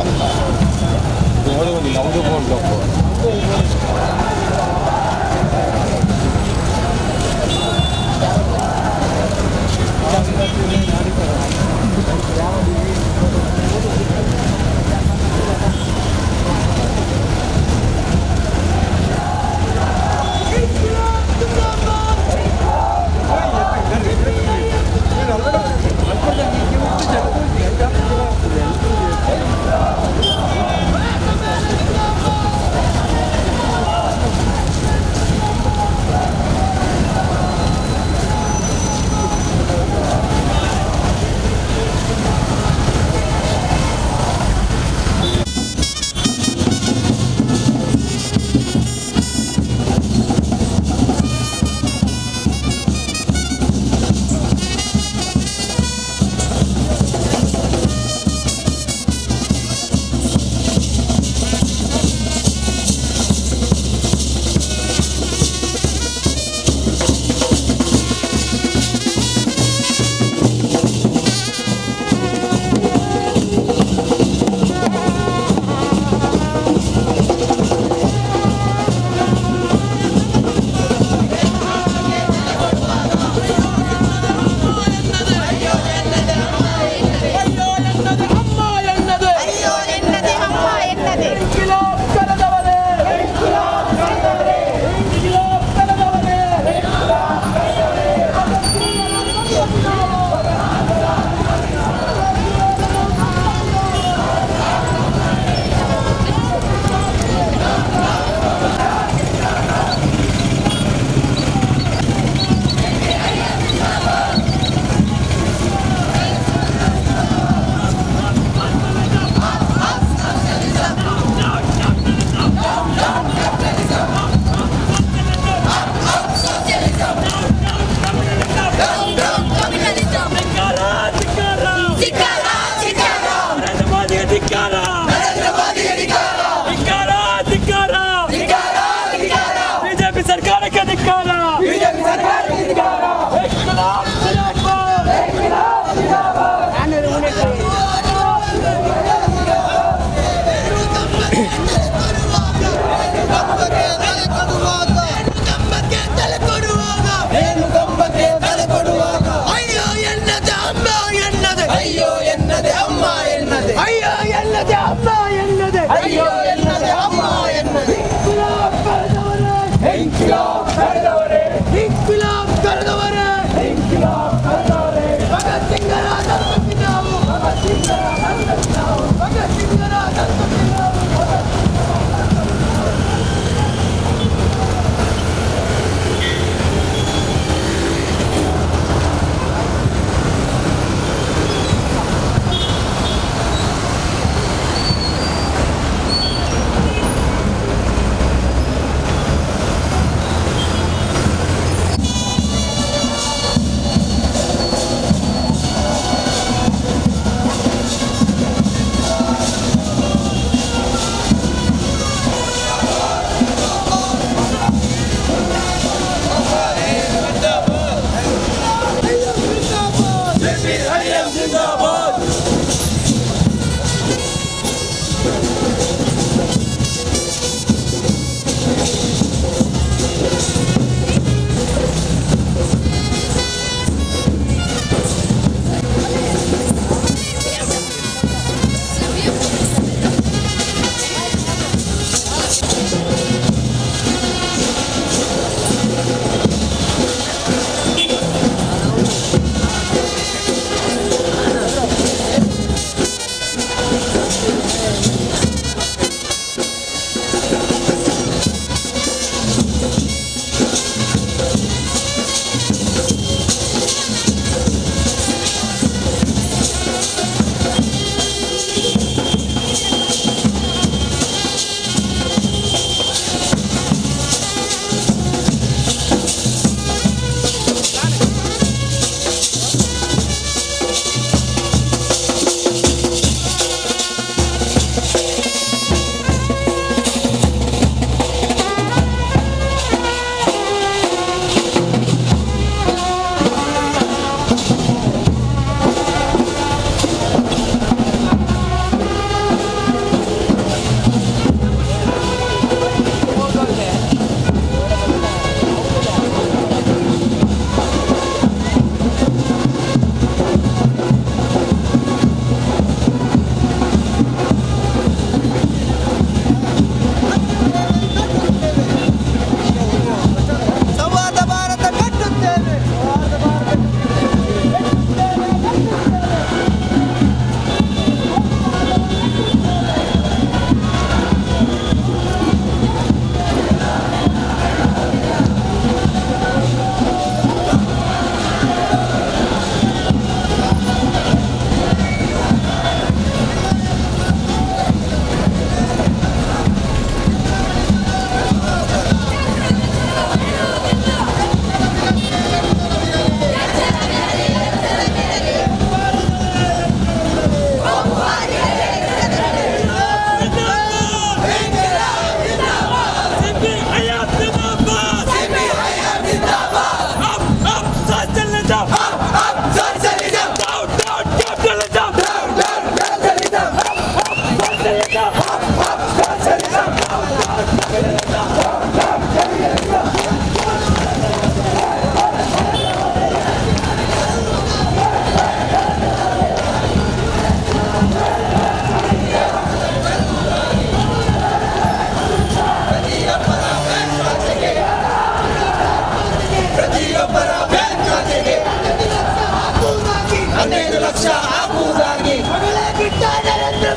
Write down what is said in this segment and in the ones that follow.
Thank you.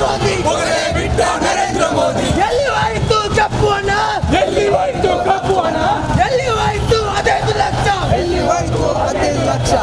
Modi. ಪೊಗರೆ ಬಿಟ್ಟ ನರೇಂದ್ರ ಮೋದಿ. ಎಲ್ಲಿ ಹೋಯಿತು ಕಪ್ಪು ಹಣ? ಎಲ್ಲಿ ಹೋಯ್ತು ಕಪ್ಪು ಹಣ? ಎಲ್ಲಿ ಹೋಯಿತು 15 ಲಕ್ಷ? ಎಲ್ಲಿ ಹೋಯ್ತು 15 ಲಕ್ಷ?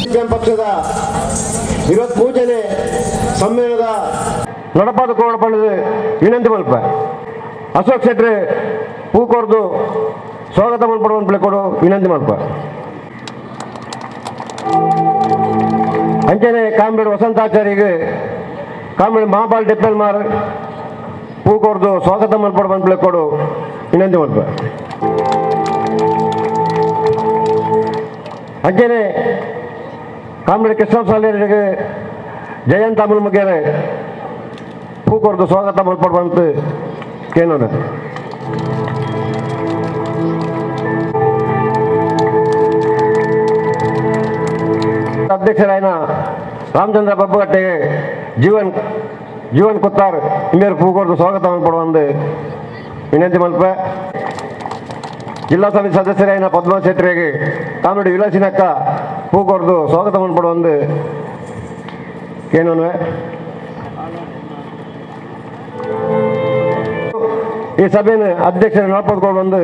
ಸಿಪಿಎಂ ಪಕ್ಷದ ವಿರೋಧ ಪೂಜನೆ ಸಮ್ಮೇಳನದ ನಡಪಾದ ಕೋಡ ಪಂಡದು ವಿನಂತಿ ಮಲ್ಪ. ಅಶೋಕ್ ಶೆಟ್ಟಿ ಪೂಕೋರ್ದು ಸ್ವಾಗತ ಮಲ್ಪಡುವ ಕೊಡು ವಿನಂತಿ ಮಲ್ಪ. ಅಂಚನೆ ಕಾಮ್ರೇಡ್ ವಸಂತಾಚಾರ್ಯಗೆ ಕಾಮ್ರೇಡ್ ಮಹಾಬಾಲ್ ಡಿಪ್ಪೆಲ್ ಮಾರ್ ಪೂಕೋರ್ದು ಸ್ವಾಗತ ಮಲ್ಪಡುವ ಕೊಡು ವಿನಂತಿ ಮಲ್ಪ. ಅಂಚನೆ ಕಾಮ್ರೇಡ್ ಕೃಷ್ಣ ಸಾಲಿಯರಿಗೆ ಜಯಂತ ಅಮಲ್ ಮುಖೇನ ಪೂಕೋರ್ದು ಸ್ವಾಗತ ಮಲ್ಪಡುವಂತ ಕೇಳೋಣ. ಅಧ್ಯಕ್ಷರಾಯನ ರಾಮಚಂದ್ರ ಬಬ್ಬುಗಟ್ಟೆಗೆ ಜೀವನ್ ಜೀವನ್ ಕುತ್ತಾರ್ ಇಂಬೇರು ಪೂಕೋರ್ದು ಸ್ವಾಗತ ಮಲ್ಪಡುವಂತ ವಿನಂತಿ ಮಲ್ಪ. ಜಿಲ್ಲಾ ಸಮಿತಿ ಸದಸ್ಯರಾಯನ ಪದ್ಮಾ ಶೆಟ್ಟರಿಗೆ ಕಾಮ್ರೇಡ್ ವಿಲಾಸಿನಕ್ಕ ಪೂಕೋರ್ದು ಸ್ವಾಗತ ಮಲ್ಪಡುವಂತ ಕೇಳೋಣ. ಈ ಸಭೆಯನ್ನು ಅಧ್ಯಕ್ಷರು ನಡಪಡ್ಕೊಂಡು ಬಂದು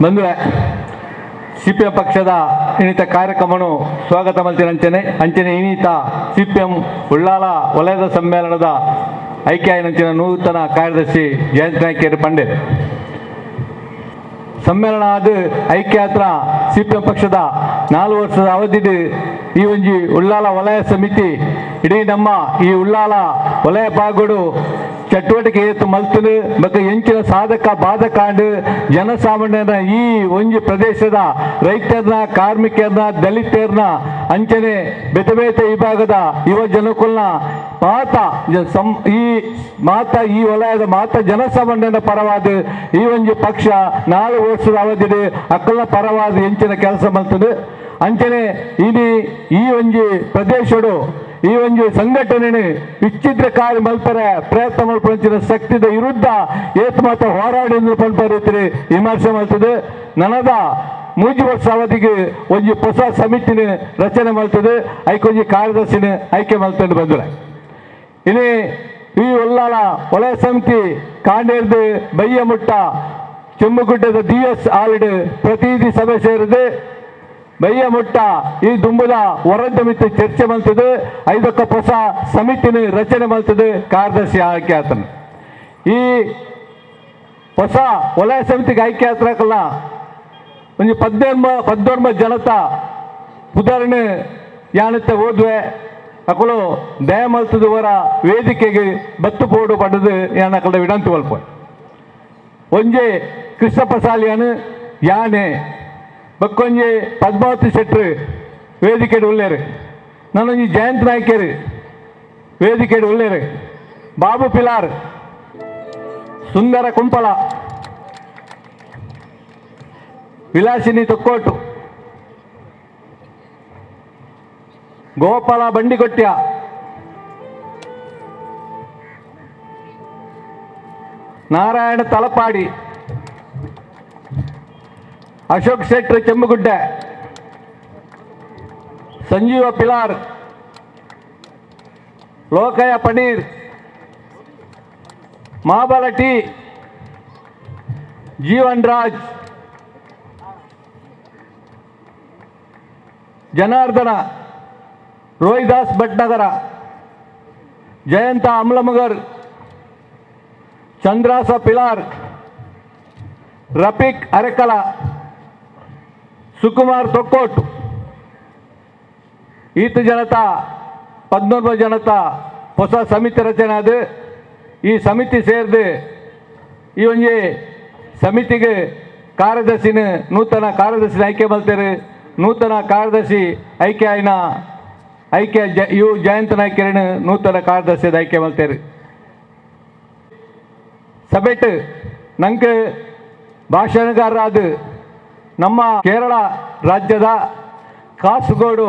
ಬಂಧುವೆ, ಸಿಪಿಎಂ ಪಕ್ಷದ ಇನ್ನಿತ ಕಾರ್ಯಕ್ರಮವನ್ನು ಸ್ವಾಗತ ಮಲ್ತಿನ ಅಂಚನೆ ಅಂಚನೆ ಇನ್ನಿತ ಸಿಪಿಎಂ ಉಳ್ಳಾಲ ವಲಯದ ಸಮ್ಮೇಳನದ ಐಕ್ಯ ನೂತನ ಕಾರ್ಯದರ್ಶಿ ಜಯಂತ್ ನಾಯ್ಕೇರಿ ಪಂಡೇರ್ ಸಮ್ಮೇಳನ ಅದು ಐಕ್ಯಾತ್ರ ಸಿಪಿಎಂ ಪಕ್ಷದ 4 ವರ್ಷದ ಅವಧಿದು ಈ ಒಂಜಿ ಉಳ್ಳಾಲ ವಲಯ ಸಮಿತಿ ಇಡೀ ನಮ್ಮ ಈ ಉಳ್ಳಾಲ ವಲಯ ಭಾಗಡು ಚಟುವಟಿಕೆ ಏತು ಮಲ್ತನು ಮತ್ತು ಎಂಚಿನ ಸಾಧಕ ಬಾಧಕಾಂಡು ಜನಸಾಮಾನ್ಯರ ಈ ಒಂಜಿ ಪ್ರದೇಶದ ರೈತರನ್ನ, ಕಾರ್ಮಿಕರನ್ನ, ದಲಿತರನ್ನ, ಅಂಚನೆ ಬೇತೆ ಬೇತೆ ವಿಭಾಗದ ಯುವ ಜನಕುಲ್ನ ಮಾತ ಈ ಮಾತ ಈ ವಲಯದ ಮಾತ ಜನಸಾಮಾನ್ಯರ ಪರವಾದ ಈ ಒಂಜಿ ಪಕ್ಷ 4 ವರ್ಷದ ಅವಧಿಡು ಅಕ್ಕಲ ಪರವಾದ ಎಂಚಿನ ಕೆಲಸ ಮಲ್ತದೆ. ಅಂಚನೆ ಇನಿ ಈ ಒಂಜಿ ಪ್ರದೇಶಡು ಈ ಒಂಜಿ ಸಂಘಟನೆ ವಿಚ್ಛಿದ್ರಕಾರಿ ಮಲ್ಪರೆ ಪ್ರಯತ್ನ ಮಲ್ಪಂಚಿನ ಶಕ್ತಿದ ವಿರುದ್ಧ ಏತ್ ಮಾತ ಹೋರಾಡಿ ಪನ್ಪ ರೀತಿ ವಿಮರ್ಶೆ ಮಲ್ತದೆ. ನನದ 3 ವರ್ಷ ಅವಧಿಗೆ ಒಂಜಿ ಹೊಸ ಸಮಿತಿನ ರಚನೆ ಮಲ್ತದೆ, ಐಕೊಂಜಿ ಕಾರ್ಯದರ್ಶಿನ ಆಯ್ಕೆ ಮಲ್ತಂಡು ಬಂದ್ರೆ. ಇನಿ ಈ ಉಳ್ಳಾಲ ವಲಯ ಸಮಿತಿ ಕಾಂಡೇರ್ದು ಬಯ್ಯ ಮುಟ್ಟ ಚೆಮ್ಮುಗುಡ್ಡದ ಡಿ ಎಸ್ ಆಲ್ಡ್ ಪ್ರತಿನಿಧಿ ಸಭೆ ಸೇರಿದೆ. ಬಯ್ಯ ಮುಟ್ಟ ಈ ದುಂಬುದ ಹೊರಂತ ಮಿತ್ತು ಚರ್ಚೆ ಮಲ್ತದೆ. ಐದಕ್ಕ ಹೊಸ ಸಮಿತಿನ ರಚನೆ ಮಲ್ತದೆ, ಕಾರ್ಯದರ್ಶಿ ಆಯ್ಕೆ ಆತನ. ಈ ಹೊಸ ವಲಯ ಸಮಿತಿಗೆ ಆಯ್ಕೆ ಆತ್ರಕಲ್ಲ ಒಂಜಿ ಪದ್ದೊರ್ಮ ಜನತ ಉದಾಹರಣೆ ಯಾನತ್ತೆ ಓದ್ವೆ. ಅಕುಲು ದಯ ಮಲ್ತದವರ ವೇದಿಕೆಗೆ ಬತ್ತು ಪೋಡು ಪಡೆದು ಯಾನಕಲ್ದ ವಿನಂತಿ ಮಲ್ಪ. ಒಂಜಿ ಕೃಷ್ಣಪ್ಪ ಸಾಲಿಯಾನು, ಯಾನೆ, ಬಕ್ಕೊಂಜಿ ಪದ್ಮಾವತಿ ಶೆಟ್ರು ವೇದಿಕೆಡ್ ಉಳ್ಳೇರು. ನಾನೊಂಜಿ ಜಯಂತ್ ನಾಯ್ಕರು ವೇದಿಕೆಡ್ ಉಳ್ಳೇರು. ಬಾಬು ಪಿಲಾರ್, ಸುಂದರ ಕುಂಪಲ, ವಿಲಾಸಿನಿ ತೊಕ್ಕೋಟು, ಗೋಪಾಲ ಬಂಡಿಕೊಟ್ಯ, ನಾರಾಯಣ ತಲಪಾಡಿ, ಅಶೋಕ್ ಶೆಟ್ರು ಚೆಮ್ಮಗುಡ್ಡೆ, ಸಂಜೀವ ಪಿಲಾರ್, ಲೋಕಯ್ಯ ಪನೀರ್, ಮಾಬಲ ಟಿ, ಜೀವನ್ ರಾಜ್, ಜನಾರ್ದನ, ರೋಹಿದಾಸ್ ಭಟ್ನಗರ, ಜಯಂತ ಅಮ್ಲಮಗರ್, ಚಂದ್ರಾಸ ಪಿಲಾರ್, ರಫೀಕ್ ಅರೆಕಲ, ಸುಕುಮಾರ್ ತೊಕ್ಕೋಟ್. ಈತ ಜನತಾ 14 ಜನತಾ ಹೊಸ ಸಮಿತಿ ರಚನೆ ಅದು. ಈ ಸಮಿತಿ ಸೇರಿದು ಈ ಒಂಜಿ ಸಮಿತಿಗೆ ಕಾರ್ಯದರ್ಶಿನ ನೂತನ ಕಾರ್ಯದರ್ಶಿನ ಆಯ್ಕೆ ಮಲ್ತೇರು. ನೂತನ ಕಾರ್ಯದರ್ಶಿ ಆಯ್ಕೆ ಆಯ್ನ ಆಯ್ಕೆ you Jayanta ನಾಯ್ಕರನ್ನು ನೂತನ ಕಾರ್ಯದರ್ಶಿ ಆಯ್ಕೆ ಮಲ್ತೇರು. ಸಭೆಟ್ ನಂಗೆ ಭಾಷಣಗಾರರಾದ ನಮ್ಮ ಕೇರಳ ರಾಜ್ಯದ ಕಾಸರಗೋಡು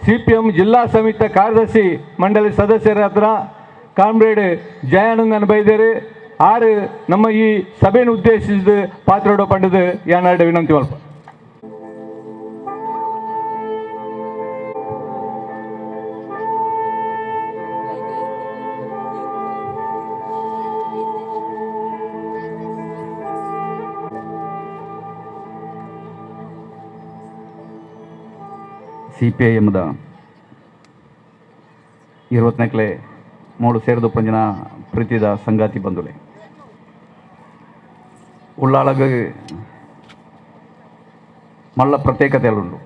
ಸಿಪಿಎಂ ಜಿಲ್ಲಾ ಸಮಿತಿ ಕಾರ್ಯದರ್ಶಿ ಮಂಡಳಿ ಸದಸ್ಯರ ಕಾಮ್ರೇಡ್ ಜಯಾನಂದನ್ ಬೈದೇರು ಆರು ನಮ್ಮ ಈ ಸಭೆಯನ್ನು ಉದ್ದೇಶಿಸಿದ ಪಾತ್ರೋಡ ಪಂಡದು ಯಾನಾಡು ವಿನಂತಿ ಮಲ್ಪ. ಸಿಪಿಐಎಮ್ದ 24 ಮೂಡು ಸೇರಿದ ಪಂಜನ ಪ್ರೀತಿದ ಸಂಗಾತಿ ಬಂಧುಲೆ, ಉಳ್ಳಾಳಗ ಮಲ್ಲ ಪ್ರತ್ಯೇಕತೆಯಲ್ಲುಂಡು.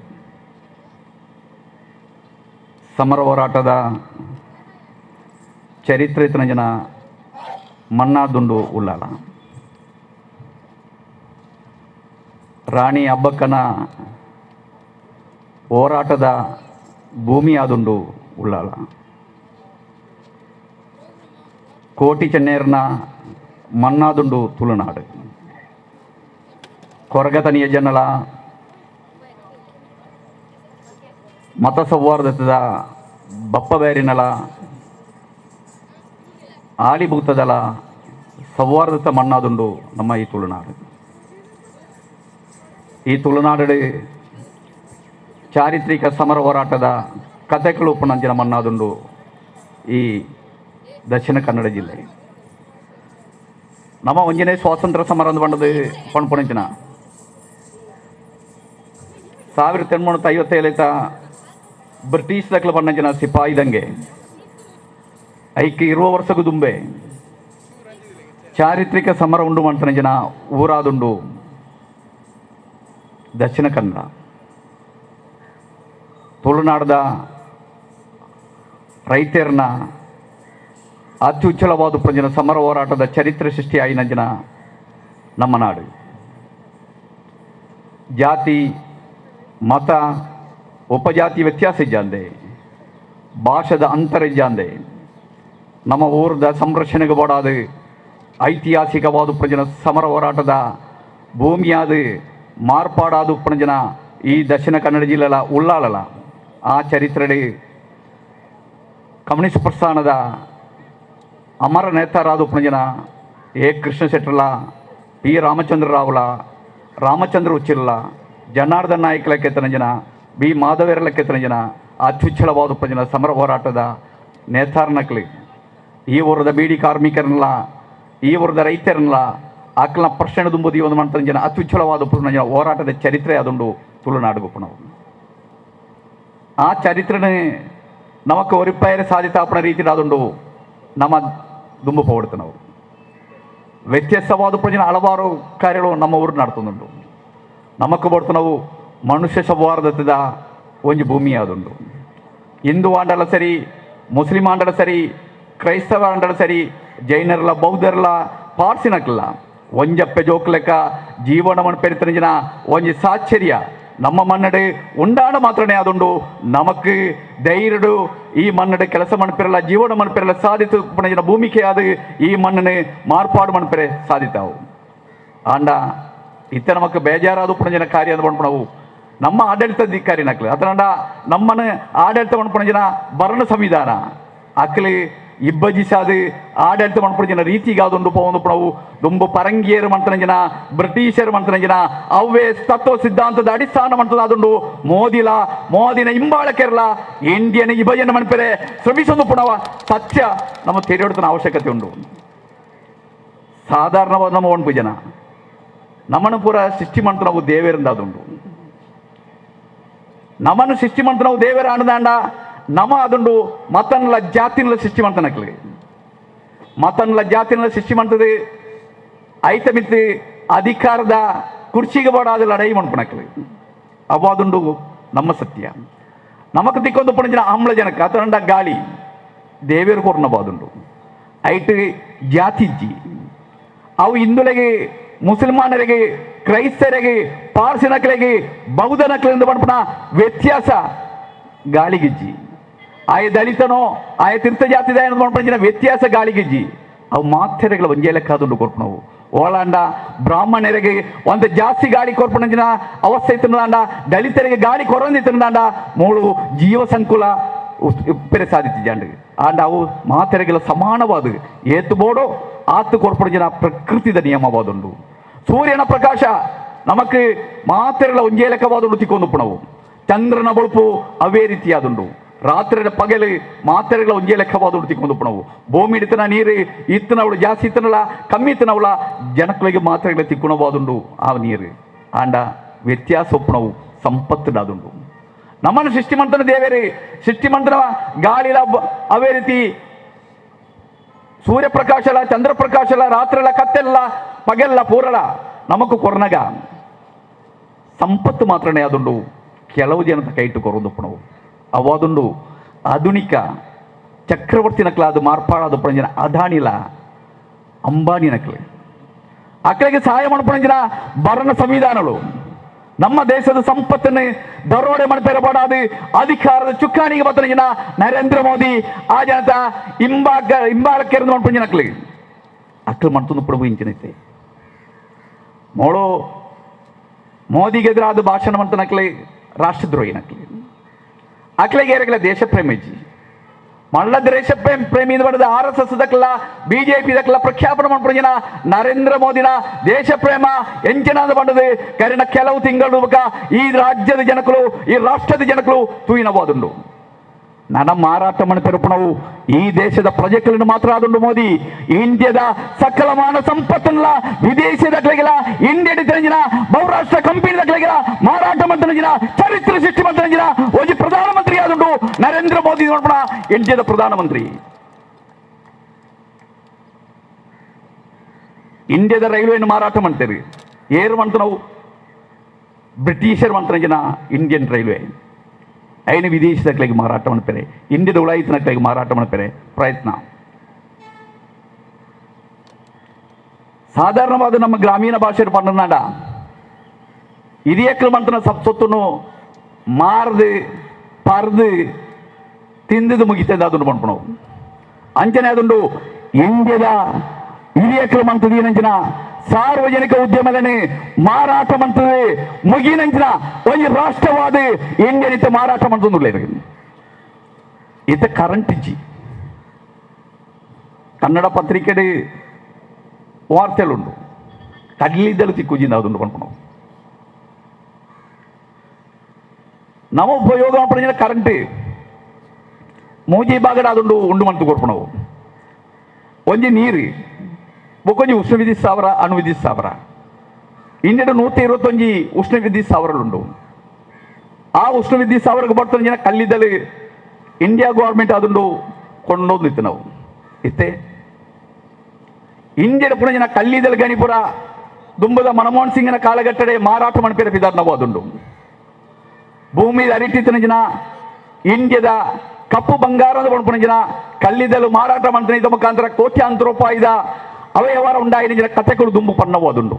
ಸಮರ ಹೋರಾಟದ ಚರಿತ್ರೆ ಜನ ಮಣ್ಣಾದುಂಡು ಉಳ್ಳಾಳ. ರಾಣಿ ಅಬ್ಬಕ್ಕನ ಹೋರಾಟದ ಭೂಮಿಯಾದುಂಡು ಉಳ್ಳಾಳ. ಕೋಟಿ ಚೆನ್ನೇರ್ನ ಮಣ್ಣಾದುಂಡು ತುಳುನಾಡು. ಕೊರಗತನಿಯ ಜನಲ ಮತ ಸೌಹಾರ್ದದ ಬಪ್ಪಬೇರಿನಲ ಆಲಿಭೂತದಲ ಸೌಹಾರ್ದತ ಮಣ್ಣಾದುಂಡು ನಮ್ಮ ಈ ತುಳುನಾಡು. ಈ ತುಳುನಾಡು ಚಾರಿತ್ರಿಕ ಸಮರ ಹೋರಾಟದ ಕಥೆಗಳು ಉಪ್ಪುನಂಚಿನ ಮಣ್ಣಾದುಂಡು ಈ ದಕ್ಷಿಣ ಕನ್ನಡ ಜಿಲ್ಲೆ. ನಮ್ಮ ಒಂಜನೇ ಸ್ವಾತಂತ್ರ್ಯ ಸಮರ ಅಂದು ಬಂಡದು ಪಣಪುಣಂಚಿನ 1857 ಬ್ರಿಟಿಷ್ ದಕ್ಲ ಬಣ್ಣಂಚಿನ ಸಿಪಾಯಿ ದಂಗೆ ಐಕೆ ಇರುವ ವರ್ಷಕ್ಕೂ ದುಂಬೆ ಚಾರಿತ್ರಿಕ ಸಮರ ಉಂಡು ಮಾಡ್ತಾನೆ ಊರಾದುಂಡು ದಕ್ಷಿಣ ಕನ್ನಡ. ತುಳುನಾಡದ ರೈತರನ್ನ ಅತ್ಯುಚ್ಚಲವಾದ ಪಂಜಿನ ಸಮರ ಹೋರಾಟದ ಚರಿತ್ರೆ ಸೃಷ್ಟಿ ಆಯಿನಂಜಿನ ನಮ್ಮ ನಾಡು. ಜಾತಿ ಮತ ಉಪಜಾತಿ ವ್ಯತ್ಯಾಸ ಇಜ್ಜಾಂದೆ, ಭಾಷೆದ ಅಂತರ ಇಜ್ಜಾಂದೆ, ನಮ್ಮ ಊರದ ಸಂರಕ್ಷಣೆಗೆ ಬೋಡಾದ ಐತಿಹಾಸಿಕವಾದ ಪಂಜಿನ ಸಮರ ಹೋರಾಟದ ಭೂಮಿಯಾದ ಮಾರ್ಪಾಡಾದ ಪಂಜಿನ ಈ ದಕ್ಷಿಣ ಕನ್ನಡ ಜಿಲ್ಲೆಲ ಉಳ್ಳಾಳಲ ಆ ಚರಿತ್ರೆ ಕಮ್ಯುನಿಸ್ಟ್ ಪ್ರಸ್ಥಾನದ ಅಮರ ನೇತಾರಾದ ಪುಣಜನ ಎ ಕೃಷ್ಣ ಶೆಟ್ಟರ್ಲ, ಪಿ ರಾಮಚಂದ್ರ ರಾವ್ಲ, ರಾಮಚಂದ್ರ ಉಚ್ಚಿರ್ಲ, ಜನಾರ್ದನ್ ನಾಯ್ಕ ಲೆಕ್ಕೆತ್ತನಂಜನ, ಬಿ ಮಾಧವೇರ ಲೆಕ್ಕೆತ್ತನಂಜನ ಅತ್ಯುಚ್ಚಳವಾದ ಪಂಜನ ಸಮರ ಹೋರಾಟದ ನೇತಾರನಕ್ಲಿ ಈ ಊರದ ಬೀಡಿ ಕಾರ್ಮಿಕರನ್ನೆಲ್ಲ, ಈ ಊರದ ರೈತರನ್ನೆಲ್ಲ ಅಕ್ಲ ಪ್ರಶ್ನೆ ದುಂಬುದಿ ಒಂದು ಮಾಡ್ತಂಜನ ಅತ್ಯುಚ್ಚಳವಾದ ಪುಣಜನ ಹೋರಾಟದ ಚರಿತ್ರೆ ಅದುಂಡು ತುಳುನಾಡು ಪುಣವು. ಆ ಚರಿತ್ರೆನೇ ನಮಕ್ ಒರಿಪಾಯರೆ ಸಾಧಿತಾಪನ ರೀತಿ ಅದುಂಡು ನಮ್ಮ ದುಂಬು ಪೋಡ್ತನವು. ವ್ಯತ್ಯಾಸವಾದ ಪ್ರಜನ ಹಲವಾರು ಕಾರ್ಯಗಳು ನಮ್ಮ ಊರು ನಡ್ತುಂದುಂಡು. ನಮಕ್ ಬರ್ತನವು ಮನುಷ್ಯ ಸೌಹಾರ್ದತೆದ ಒಂಜಿ ಭೂಮಿ ಆದುಂಡು. ಹಿಂದೂ ಆಂಡಲ ಸರಿ, ಮುಸ್ಲಿಂ ಆಂಡಲ ಸರಿ, ಕ್ರೈಸ್ತವ ಆಂಡಲ ಸರಿ, ಜೈನರ್ಲ ಬೌದ್ಧರ್ಲ ಪಾರ್ಸಿನಕ್ಲ ಒಂಜಪ್ಪೆ ಜೋಕ್ಲೆಕ್ಕ ಜೀವನವನ್ನು ಪೆರಿತನ ಜನ ಒಂಜಿ ಸಾಚರ್ಯ ನಮ್ಮ ಮನ್ನಡೆ ಉಂಡಾಣ ಮಾತ್ರನೇ ಆದುಂಡು ನಮಕ್ ಧೈರ್ಯಡು ಈ ಮನ್ನಡೆ ಕೆಲಸ ಮನ್ಪಿರಲ್ಲ ಜೀವನ ಮನ್ಪಿರಲ್ಲ ಸಾಧಿತು ಪುಣಜಿನ ಭೂಮಿಕೆ ಅದು ಈ ಮಣ್ಣನೆ ಮಾರ್ಪಾಡು ಮನ್ಪಿರೆ ಸಾಧಿತಾವು. ಆಂಡ ಇತ್ತ ನಮಕ್ ಬೇಜಾರಾದ ಪುಣಜಿನ ಕಾರ್ಯ ಅದು ಪಣ್ಪಣವು ನಮ್ಮ ಆಡಳಿತಾಧಿಕಾರಿ ನಕ್ಲು ಅದರಂಡ ನಮ್ಮನ್ನು ಆಡಳಿತ ಮನ್ಪುಣಜಿನ ಭರಣ ಸಂವಿಧಾನ ಅಕ್ಲಿ ಇಬ್ಬಜಿಸಾದು ಆಡಳಿತ ಮನ್ಪುಣಜಿನ ರೀತಿಗಾದುಂಡು ಪೋವೊಂದು ಪಣವು ದುಂಬು ಪರಂಗಿಯರು ಮಂತನಂಜನ ಬ್ರಿಟಿಷರು ಮಂತನಂಜನ ಅವ್ವೇ ತತ್ವ ಸಿದ್ಧಾಂತದ ಅಡಿಸ್ಥಾನ ಮಂತದಾದುಂಡು ಮೋದಿಲ ಮೋದಿನ ಇಂಬಾಳಕೆರಲ ಇಂಡಿಯನ್ ವಿಭಜನೆ ಮನ್ಪೆರೆ ಶ್ರಮಿಸೊಂದು ಪುಣವ ಸತ್ಯ ನಮ್ಮ ತೆರೆಯೊಡ್ತನ ಅವಶ್ಯಕತೆ ಉಂಡು. ಸಾಧಾರಣವಾದ ನಮ್ಮ ಒಣಪು ಜನ ನಮ್ಮನ್ನು ಪೂರ ಸೃಷ್ಟಿ ಮಂತನವು ದೇವೇರಿಂದಾದುಂಡು. ನಮ್ಮನ್ನು ಸೃಷ್ಟಿ ಮಂತನವು ದೇವರ ಅಣದಾಂಡ ನಮ ಅದುಂಡು ಮತನ್ಲ ಜಾತಿನ್ಲ ಸೃಷ್ಟಿ ಮಂತನಕ್ಲಿ ಮತನ್ಲ ಜಾತಿನ್ಲ ಸೃಷ್ಟಿ ಮಂತದೆ ಐತ ಮಿತ್ತು ಅಧಿಕಾರದ ಕುರ್ಚಿಗೆ ಬೋಡಾದ ಲಡೈ ಮನ್ಪುನಕ್ಲಿ ಅವಾದುಂಡು ನಮ್ಮ ಸತ್ಯ. ನಮಕ್ ತಿಕ್ಕೊಂದು ಪುಣಜಿನ ಆಮ್ಲಜನಕ ಅತನಂಡ ಗಾಳಿ ದೇವೇರು ಕೊರ್ನ ಬಾದುಂಡು. ಐಟ್ ಜಾತಿಜ್ಜಿ ಅವು ಹಿಂದುಲೆಗೆ ಮುಸಲ್ಮಾನರಿಗೆ ಕ್ರೈಸ್ತರಿಗೆ ಪಾರ್ಸಿನಕ್ಲೆಗೆ ಬೌದ್ಧನಕ್ಲೆಂದು ಪನ್ಪುನ ವ್ಯತ್ಯಾಸ ಗಾಳಿಗಿಜ್ಜಿ. ಆಯ ದಲಿತನೋ ಆಯ ತೀರ್ಥ ಜಾತಿದ ಪನ್ಪುನ ವ್ಯತ್ಯಾಸ ಗಾಳಿಗಿಜ್ಜಿ. ಅವು ಮಾತೆರೆಗಳ ಒಂಜೇ ಲೆಕ್ಕಾದುಂಡು ಕೊರ್ಪುನವು. ಓಲಾಂಡ ಬ್ರಾಹ್ಮಣರಿಗೆ ಒಂದು ಜಾಸ್ತಿ ಗಾಳಿ ಕೊರ್ಪುನಂಚಿನ ಅವಸ್ಥೆ ಇತ್ತಂದಾಂಡ ದಲಿತರಿಗೆ ಗಾಳಿ ಕೊರಂದಿತ್ತಂದಾಂಡ ಮೂಳು ಜೀವ ಸಂಕುಲ ಉಪ್ಪೆರೆ ಸಾಧಿತಿ ಆಂಡ ಅವು ಮಾತೆರೆಗಳ ಸಮಾನವಾದ ಏತು ಬೋಡೋ ಆತು ಕೊರ್ಪುನಂಚಿನ ಪ್ರಕೃತಿದ ನಿಯಮವಾದುಂಡು. ಸೂರ್ಯನ ಪ್ರಕಾಶ ನಮಕ್ ಮಾತೆರೆಗಳ ಒಂಜೇ ಲೆಕ್ಕವಾದುಂಡು ತಿಕ್ಕೊಂದು ಪುಣವು. ಚಂದ್ರನ ಬೊಳುಪು ಅವೇ ರೀತಿಯಾದುಂಡು. ರಾತ್ರಿ ಪಗಲು ಮಾತೆರೆಗಳ ಒಂಜೇ ಲೆಕ್ಕವಾದುಂಡು ತಿಕ್ಕೊಂದು ಪುಣವು. ಭೂಮಿ ಇತ್ತನ ನೀರು ಇತ್ತನವಳು ಜಾಸ್ತಿ ಇತ್ತನಲ್ಲ ಕಮ್ಮಿ ಇತ್ತನವಳ ಜನಕ್ಕಳಿಗೆ ಮಾತ್ರೆಗಳ ತಿಕ್ಕುಣವಾದುಂಡು ಆ ನೀರು. ಆಂಡ ವ್ಯತ್ಯಾಸ ಒಪ್ಪುಣವು ಸಂಪತ್ತಿಡಾದುಂಡು. ನಮ್ಮನ್ನು ಸೃಷ್ಟಿ ಮಂತನ ದೇವೇರಿ ಸೃಷ್ಟಿ ಮಂತನ ಗಾಳಿಲ ಅವೇ ರೀತಿ ಸೂರ್ಯಪ್ರಕಾಶಲ ಚಂದ್ರಪ್ರಕಾಶಲ ರಾತ್ರಿಲ ಕತ್ತೆಲ್ಲ ಪಗೆಲ್ಲ ಪೂರಲ ನಮಕ್ ಕೊರ್ನಗ ಸಂಪತ್ತು ಮಾತ್ರನೇ ಅದುಂಡು ಕೆಲವು ಜನತ ಕೈಟು ಕೊರೊಂದು ಪುಣವು. ಅವಾದುಂಡು ಆಧುನಿಕ ಚಕ್ರವರ್ತಿ ನಕ್ಲಾದ ಮಾರ್ಪಾಡಾದ ಪುಣಂಜನ ಅದಾನಿಲ ಅಂಬಾನಿ ನಕ್ಲೆ ಅಕ್ಕಳಿಗೆ ಸಹಾಯ ಮನ್ಪುಣಂಜಿನ ಭರಣ ಸಂವಿಧಾನಗಳು ನಮ್ಮ ದೇಶದ ಸಂಪತ್ತನ್ನು ದರೋಡೆ ಮನ್ಪೆರಬಾಡಾದು ಅಧಿಕಾರದ ಚುಕ್ಕಾಣಿಗೆ ಬತ್ತನಂಜಿನ ನರೇಂದ್ರ ಮೋದಿ ಆ ಜನತ ಇಂಬಾಕ ಇಂಬಾಳಕ್ಕೆರಂದು ಮನ್ಪುಂಜಿನ ಅಕ್ಲಿಗೆ ಅಕ್ಲು ಮಂತೊಂದು ಪುಣವು ಇಂಚಿನೈತೆ. ಮೋಳು ಮೋದಿಗೆ ಎದುರಾದ ಭಾಷಣ ಮಂತನಕ್ಲೆ ರಾಷ್ಟ್ರದ್ರೋಹಿ ನಕ್ಲಿ ಅಕ್ಲೆಗೆ ಏರಗಲ ದೇಶ ಪ್ರೇಮಿಜಿ ಮಲ್ಲ ದೇಶ ಪ್ರೇಮಿ ಪಡೆದ R S S ದಕ್ಲ BJP ದಕ್ಲ ಪ್ರಖ್ಯಾಪನ ಮನ್ಪುಂಜಿನ Narendra ಮೋದಿನ ದೇಶ ಪ್ರೇಮ ಎಂಚಿನಾದ ಬಂಡದು ಕರಿನ ಕೆಲವು ತಿಂಗಳು ಬೊಕ ಈ ರಾಜ್ಯದ ಜನಕಲು ಈ ರಾಷ್ಟ್ರದ ಜನಕಲು ತೂಯಿನವಾದುಂಡು. ನನ ಮಾರಾಟ ಮನ್ಪೆರುಪುಣವು ಈ ದೇಶದ ಪ್ರಜೆಗಳನ್ನು ಮಾತ್ರ ಆದುಂಡು ಮೋದಿ. ಇಂಡಿಯಾದ ಸಕಲಮಾನ ಸಂಪತ್ತನ್ಲ ವಿದೇಶದ ಇಂಡಿಯಾ ತೆರೆಂಜಿನ ಬಹುರಾಷ್ಟ್ರ ಕಂಪನಿದ ಮಾರಾಟ ಮಂತ್ರಿನ ಚರಿತ್ರೆ ಸೃಷ್ಟಿ ಮಂತ್ರಿನ ಒಂಜಿ ಪ್ರಧಾನಮಂತ್ರಿ ಆದುಂಡು ನರೇಂದ್ರ ಮೋದಿ ನೋಡ್ಪಣ ಇಂಡಿಯಾದ ಪ್ರಧಾನಮಂತ್ರಿ. ಇಂಡಿಯಾದ ರೈಲ್ವೆಯನ್ನು ಮಾರಾಟ ಮಾಡ್ತೇವೆ ಏರು ಮಂತನವು ಬ್ರಿಟಿಷರ್ ಮಂತ್ರಂಜನ ಇಂಡಿಯನ್ ರೈಲ್ವೆ ಐನ ವಿದೇಶದಕ್ಲೆಗೆ ಮಾರಾಟ ಮಾಡ್ತಾರೆ ಇಂಡಿಯಾದ ಉಳಾಯಿತನಕ್ಲೆಗೆ ಮಾರಾಟ ಮಾಡ್ತಾರೆ ಪ್ರಯತ್ನ. ಸಾಧಾರಣವಾದ ನಮ್ಮ ಗ್ರಾಮೀಣ ಭಾಷೆ ಪಂಡನಾಡ ಹಿರಿಯಕ್ಲು ಮಂತನ ಸೊತ್ತನ್ನು ಮಾರ್ದು ಪರ್ದು ತಿಂದಿದ್ದು ಮುಗಿತದೆ ಅದನ್ನು ಪನ್ಪುಣವು. ಅಂಚನೆ ಅದುಂಡು ಇಂಡಿಯಾದ ಹಿರಿಯಕ್ಲು ಮಂತದ ಏನಂಚಿನ ಸಾರ್ವಜನಿಕ ಉದ್ಯಮలని ಮಾರಾಟ ಮಂತದೆ ಮುಗಿನಂಚಿನ ಒಂಜಿ ರಾಷ್ಟ್ರವಾದ ಇಂಡಿಯನಿತ ಮಾರಾಟ ಮಂತೊಂದುಲ್ಲೆರ್. ಇತ್ತ ಕರೆಂಟ್ ಇಜ್ಜಿ. ಕನ್ನಡ ಪತ್ರಿಕೆಡ್ ವಾರ್ತೆಲುಂಡು ಕಡ್ಲಿದ್ದಲು ತಿಕ್ಕುಜಿಂದ ಅದುಂಡು ಪನ್ಪುನವು. ನಮ ಉಪಯೋಗ ಮನ್ಪುನ ಕರೆಂಟ್ ಮೂಜಿ ಭಾಗಡ್ ಅದುಂಡು ಉಂಡು ಮಂತು ಕೊರ್ಪುನವು. ಒಂಜಿ ನೀರು ಬೊಕೊಂಜಿ ಉಷ್ಣ ವಿದ್ಯುತ್ ಸ್ಥಾವರ ಅಣು ವಿದ್ಯುತ್ ಸ್ಥಾವರ. ಇಂಡಿಯಾಡ್ 121 ಉಷ್ಣ ವಿದ್ಯುತ್ ಸ್ಥಾವರಲುಂಡು. ಆ ಉಷ್ಣ ವಿದ್ಯುತ್ ಸ್ಥಾವರಕ್ಕೆ ಬರ್ತಂಜಿನ ಕಲ್ಲಿದ್ದಲು ಇಂಡಿಯಾ ಗೌರ್ಮೆಂಟ್ ಅದುಂಡು ಕೊಂಡೊಂದು ಇತ್ತು ನಾವು. ಇತ್ತೆ ಇಂಡಿಯಾಡ್ ಪುನಂಜಿನ ಕಲ್ಲಿದ್ದಲು ಗಣಿಪುರ ದುಂಬದ ಮನಮೋಹನ್ ಸಿಂಗ್ನ ಕಾಲಘಟ್ಟಡೆ ಮಾರಾಟ ಮನ್ಪೆರೆ ಪಿದಾರ್ನವು ಅದುಂಡು. ಭೂಮಿ ಅರಿಟಿತ್ತನಂಜಿನ ಇಂಡಿಯಾದ ಕಪ್ಪು ಬಂಗಾರದ ಪುನಂಜಿನ ಕಲ್ಲಿದ್ದಲು ಮಾರಾಟ ಮಂತ್ರಿ ಮುಖಾಂತರ ಕೋಟ್ಯಾಂತರ ರೂಪಾಯಿದ ಅವ್ಯವಹಾರ ಉಂಡಾಯಿನ ಕತೆಗಳು ದುಂಬು ಪನ್ನವು ಅದುಂಡು.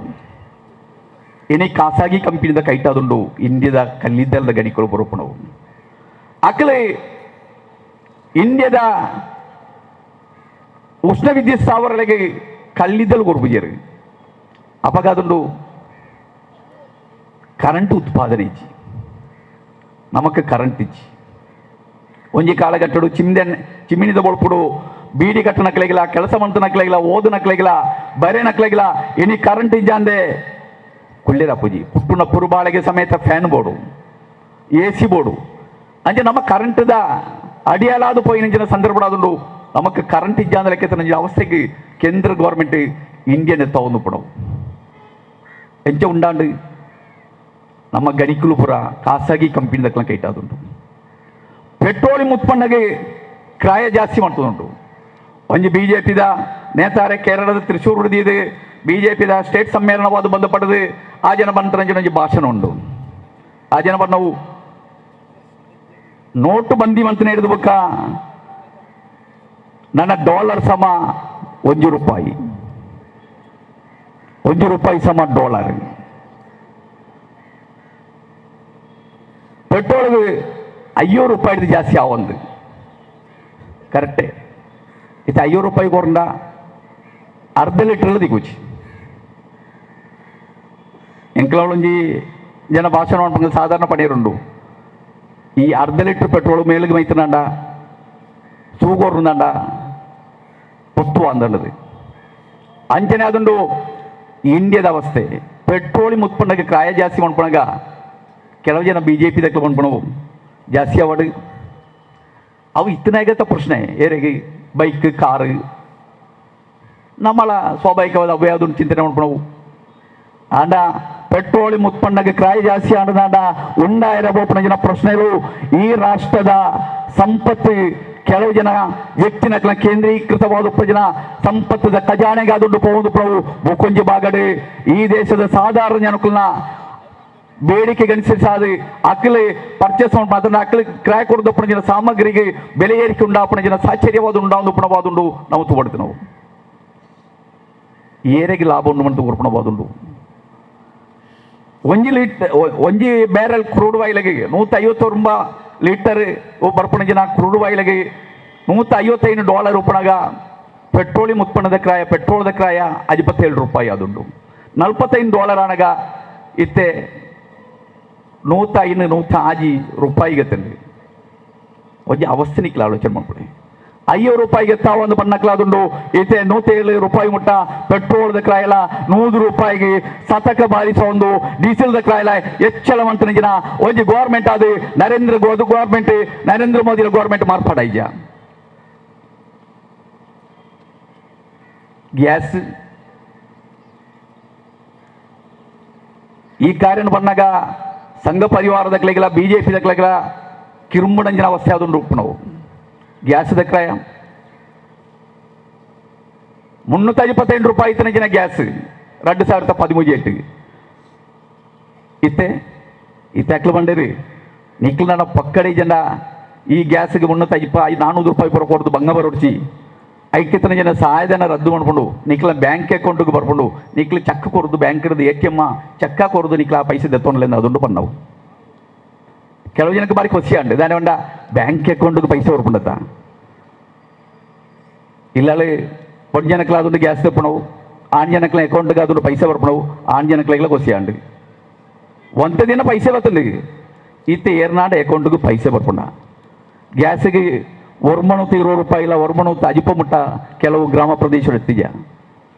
ಇನಿ ಖಾಸಗಿ ಕಂಪನಿದ ಕೈಟಾದುಂಡು ಇಂಡಿಯಾದ ಕಲ್ಲಿದ್ದಲದ ಗಣಿಕರು ಬರೋಪಣವು ಅಕಲೆ ಇಂಡಿಯಾದ ಉಷ್ಣ ವಿದ್ಯುತ್ ಸ್ಥಾವರಗಳಿಗೆ ಕಲ್ಲಿದ್ದಲು ಕೊರ್ಪುಜೇರು ಅಪಗಾದುಂಡು ಕರೆಂಟ್ ಉತ್ಪಾದನೆ ಇಜ್ಜಿ ನಮಕ್ ಕರೆಂಟ್ ಇಜ್ಜಿ. ಒಂಜಿ ಕಾಲಘಟ್ಟಡು ಚಿಮ್ದೆ ಚಿಮ್ಮಿನಿದ ಬೊಳ್ಪುಡು ಬೀಡಿ ಕಟ್ಟನಕ್ಲೆಗಿಲ್ಲ, ಕೆಲಸ ಮಂತನಕ್ಲೆಗಿಲ್ಲ, ಓದುನಕ್ಲೆಗಿಲ್ಲ, ಬರೆ ನಕ್ಲೆಗಿಲ್ಲ, ಇನಿ ಕರೆಂಟ್ ಇಜ್ಜಾಂದೆ ಕುಳ್ಳಿರ ಪೂಜಿ ಪುಟ್ಟುನ ಪುರುಬಾಳೆಗೆ ಸಮೇತ fan board A C board ಅಂಚೆ ನಮ್ಮ ಕರೆಂಟ್ದ ಅಡಿಯಾಲಾದ ಪೋಯಿನಂಚಿನ ಸಂದರ್ಭ ಅದುಂಡು. ನಮಕ್ ಕರೆಂಟ್ ಇಜ್ಜಾಂದ ಲೆಕ್ಕ ಅವಸ್ಥೆಗೆ ಕೇಂದ್ರ ಗೌರ್ಮೆಂಟ್ ಇಂಡಿಯನ್ ಎತ್ತಾವೊಂದು ಪಡವು ಎಂಚ ಉಂಡಾಂಡು ನಮ್ಮ ಗಣಿಕುಲು ಪುರ ಖಾಸಗಿ ಕಂಪನಿ ದಕ್ಕಲ ಕೈಟಾದುಂಟು. ಪೆಟ್ರೋಲಿಯಂ ಉತ್ಪನ್ನಗೆ ಕ್ರಾಯ ಜಾಸ್ತಿ ಮಾಡ್ತದುಂಟು. ಒಂಜಿ ಬಿ ಜೆ ಪಿದ ನೇತಾರೆ ಕೇರಳದ ತ್ರಿಶೂರ್ ಇದು ಬಿ ಜೆ ಪಿದ ಸ್ಟೇಟ್ ಸಮ್ಮೇಳನವಾದ ಬಂದು ಪಡೆದು ಆ ಜನ ಬಂತರಂಜಿನ ಒಂಜಿ ಭಾಷಣ ಉಂಡು. ಆ ಜನ ನಾವು ನೋಟು ಬಂದಿ ಮಂತನೇ ಹಿಡಿದು ಬೊಕ್ಕ ನನ್ನ ಡಾಲರ್ ಸಮ 1 ರೂಪಾಯಿ, 1 ರೂಪಾಯಿ ಸಮ ಡಾಲರ್. ಪೆಟ್ರೋಲ್ 500 ರೂಪಾಯಿ ಜಾಸ್ತಿ ಆವೊಂದು ಕರೆಕ್ಟೇ. ಇದು 500 ರೂಪಾಯಿ ಕೊರಂಡ ಅರ್ಧ ಲೀಟರ್ ದಿಕ್ಕುಚಿ. ಎಂಕ್ಲವಳೊಂಜಿ ಜನ ಭಾಷಣ ಮಾಡ್ಪಂಗ ಸಾಧಾರಣ ಪಡೆಯರುಂಡು. ಈ ಅರ್ಧ ಲೀಟರ್ ಪೆಟ್ರೋಲ್ ಮೇಲಿಗೆ ಮೈತನಾಂಡ ಸೂಗೋರ್ನುಂಡ ಪೊತ್ತು ಅಂದಣ್ಣದು ಅಂಚನೆ ಅದುಂಡು ಇಂಡಿಯಾದ ಅವಸ್ಥೆ. ಪೆಟ್ರೋಲಿಯಂ ಉತ್ಪನ್ನಕ್ಕೆ ಕ್ರಾಯ ಜಾಸ್ತಿ ಮಾಡ್ಪಣಗ ಕೆಲವು ಜನ B J P ದಕ್ಕಲು ಮಾಡ್ಪಣವು ಜಾಸ್ತಿ ಅವಾಡು ಅವು ಇತ್ತನಾಗತ್ತ ಪ್ರಶ್ನೆ ಏರಿಗೆ ಬೈಕ್ ಕಾರು ನಮ್ಮಳ ಸ್ವಾಭಾವಿಕವಾದ ಅವು ಯಾವ್ದು ಚಿಂತನೆ ಮಾಡ್ಪಣವು. ಆಂಡ ಪೆಟ್ರೋಲಿಯಂ ಉತ್ಪನ್ನಕ್ಕೆ ಕ್ರಾಯ ಜಾಸ್ತಿ ಆಂಡದಾಂಡ ಉಂಡಾಯರ ಬೋಪನ ಜನ ಪ್ರಶ್ನೆಗಳು ಈ ರಾಷ್ಟ್ರದ ಸಂಪತ್ತು ಕೆಲವು ಜನ ವ್ಯಕ್ತಿನ ಕೇಂದ್ರೀಕೃತವಾದ ಉಪಜನ ಸಂಪತ್ತದ ಖಜಾನೆಗೆ ಅದುಂಡು ಪೋದು ಪ್ರಭು ಬೊಕೊಂಜಿ ಬಾಗಡೆ ಈ ದೇಶದ ಸಾಧಾರಣ ಜನಕುಲ್ನ ಬೇಡಿಕೆ ಗಣಿಸಿಸಾದು ಅಕ್ಕಲು ಪರ್ಚೇಸ್ ಮಾತ್ರ ಅಕ್ಕಲು ಕ್ರಾಯ ಕೊಡದಪ್ಪನ ಜನ ಸಾಮಗ್ರಿಗೆ ಬೆಲೆ ಏರಿಕೆ ಉಂಡಾಪಣ ಜನ ಸಾಚರ್ಯವಾದ ಉಂಡಾವುದು ಪಣವಾದುಂಡು ನಾವು ತೋಡ್ತು ನಾವು ಏರೆಗೆ ಲಾಭ ಉಂಡು ಮಂತು ಕೊರ್ಪಣವಾದುಂಡು. ಒಂಜಿ ಲೀಟರ್ ಒಂಜಿ ಬ್ಯಾರೆಲ್ ಕ್ರೂಡ್ ಆಯಿಲ್ಗೆ 159 ಲೀಟರ್ ಬರ್ಪಣ ಜನ ಕ್ರೂಡ್ ಆಯಿಲ್ಗೆ $155 ಉಪಣಗ ಪೆಟ್ರೋಲಿಯಂ ಉತ್ಪನ್ನದ ಕ್ರಾಯ ಪೆಟ್ರೋಲ್ದ ಕ್ರಾಯ 57 ರೂಪಾಯಿ ಅದುಂಡು. $45 ಆನಗ ಇತ್ತೆ 105 106 ರೂಪಾಯಿಗೆ ತಂದು ಒಂಜಿ ಅವಸ್ಥೆ ನಿಕ್ಲ ಆಲೋಚನೆ ಮಾಡ್ಕೊಡಿ. 500 ರೂಪಾಯಿಗೆ ತಾವೊಂದು ಬಣ್ಣಕ್ಲಾದುಂಡು ಇತ್ತೆ 107 ರೂಪಾಯಿ ಮುಟ್ಟ ಪೆಟ್ರೋಲ್ದ ಕ್ರಾಯಲ 100 ರೂಪಾಯಿಗೆ ಸತಕ ಬಾರಿಸ ಒಂದು ಡೀಸೆಲ್ದ ಕ್ರಾಯಲ ಹೆಚ್ಚಳ ಮಂತನ ಜನ ಒಂಜಿ ಗೌರ್ಮೆಂಟ್ ಅದು ನರೇಂದ್ರ ಗೌರ್ಮೆಂಟ್ ನರೇಂದ್ರ ಮೋದಿಯ ಗೌರ್ಮೆಂಟ್ ಮಾರ್ಪಾಡೈಜ. ಗ್ಯಾಸ್ ಈ ಕಾರ್ಯನ ಬಣ್ಣಗ ಸಂಘ ಪರಿವಾರದ ಕ್ಲೆಗಿಲ B J P ದಕ್ಲೆಗಿಲ ಕಿರುಂಬುಡಂಜಿನ ಅವಸ್ಥೆ ಅದನ್ನು ರೂಪಣವು. ಗ್ಯಾಸ್ ಕ್ರಯ 328 ರೂಪಾಯಿ ಇತ್ತನ ಗ್ಯಾಸ್ 2013 ಇತ್ತೆ ಇತ್ತೆ ಅಕ್ಲು ಬಂಡೇರಿ ನಿಕ್ಲು ನನ್ನ ಪಕ್ಕಡೆ ಜನ ಈ ಗ್ಯಾಸ್ಗೆ 350 400 ರೂಪಾಯಿ ಬರಕೊಡ್ದು ಬಂಗ ಬರೋಡ್ಚಿ ಐಕ್ಯತನ ಜನ ಸಹಾಯಧನ ರದ್ದು ಮಾಡ್ಕೊಂಡು ನಿಕ್ಲ ಬ್ಯಾಂಕ್ ಅಕೌಂಟ್ಗೆ ಬರ್ಕೊಂಡು ನಿಕ್ಲು ಚಕ್ಕ ಕೊರದು ಬ್ಯಾಂಕ್ ಇರೋದು A T M ಚಕ್ಕ ಕೊರದು ನಿಕ್ಲ ಆ ಪೈಸೆ ದೆತ್ತೊಂಡ್ಲೇಂದು ಅದೊಂದು ಪನ್ನವು. ಕೆಲವು ಜನಕ್ಕೆ ಬಾರಿ ಖುಷಿ ಅಂಡು ದಾನೆ ಉಂಡ ಬ್ಯಾಂಕ್ ಅಕೌಂಟ್ಗೆ ಪೈಸೆ ಬರ್ಪುಂಡತ್ತ ಇಲ್ಲಾಳೆ பொன் ಜನಕ್ಲ ಅದೊಂದು ಗ್ಯಾಸ್ ತೆಪ್ಪಣವು ಆಣ್ ಜನಕ್ಲ ಅಕೌಂಟ್ಗೆ ಅದೊಂದು ಪೈಸೆ ಬರ್ಪಣವು ಆಣ್ ಜನಕ್ಲೆಗ್ಲ ಖುಷಿ ಅಂಡು ಒಂತ ದಿನ ಪೈಸೆ ಬರ್ತದೆ ಇತ್ತೆ ಏರ್ನಾಡ ಅಕೌಂಟ್ಗೆ ಪೈಸೆ ಬರ್ಪುಂಡ. ಗ್ಯಾಸಿಗೆ 120 ರೂಪಾಯಿ ಇಲ್ಲ 150 ಮುಟ್ಟ ಕೆಲವು ಗ್ರಾಮ ಪ್ರದೇಶ ಎತ್ತಿಜ.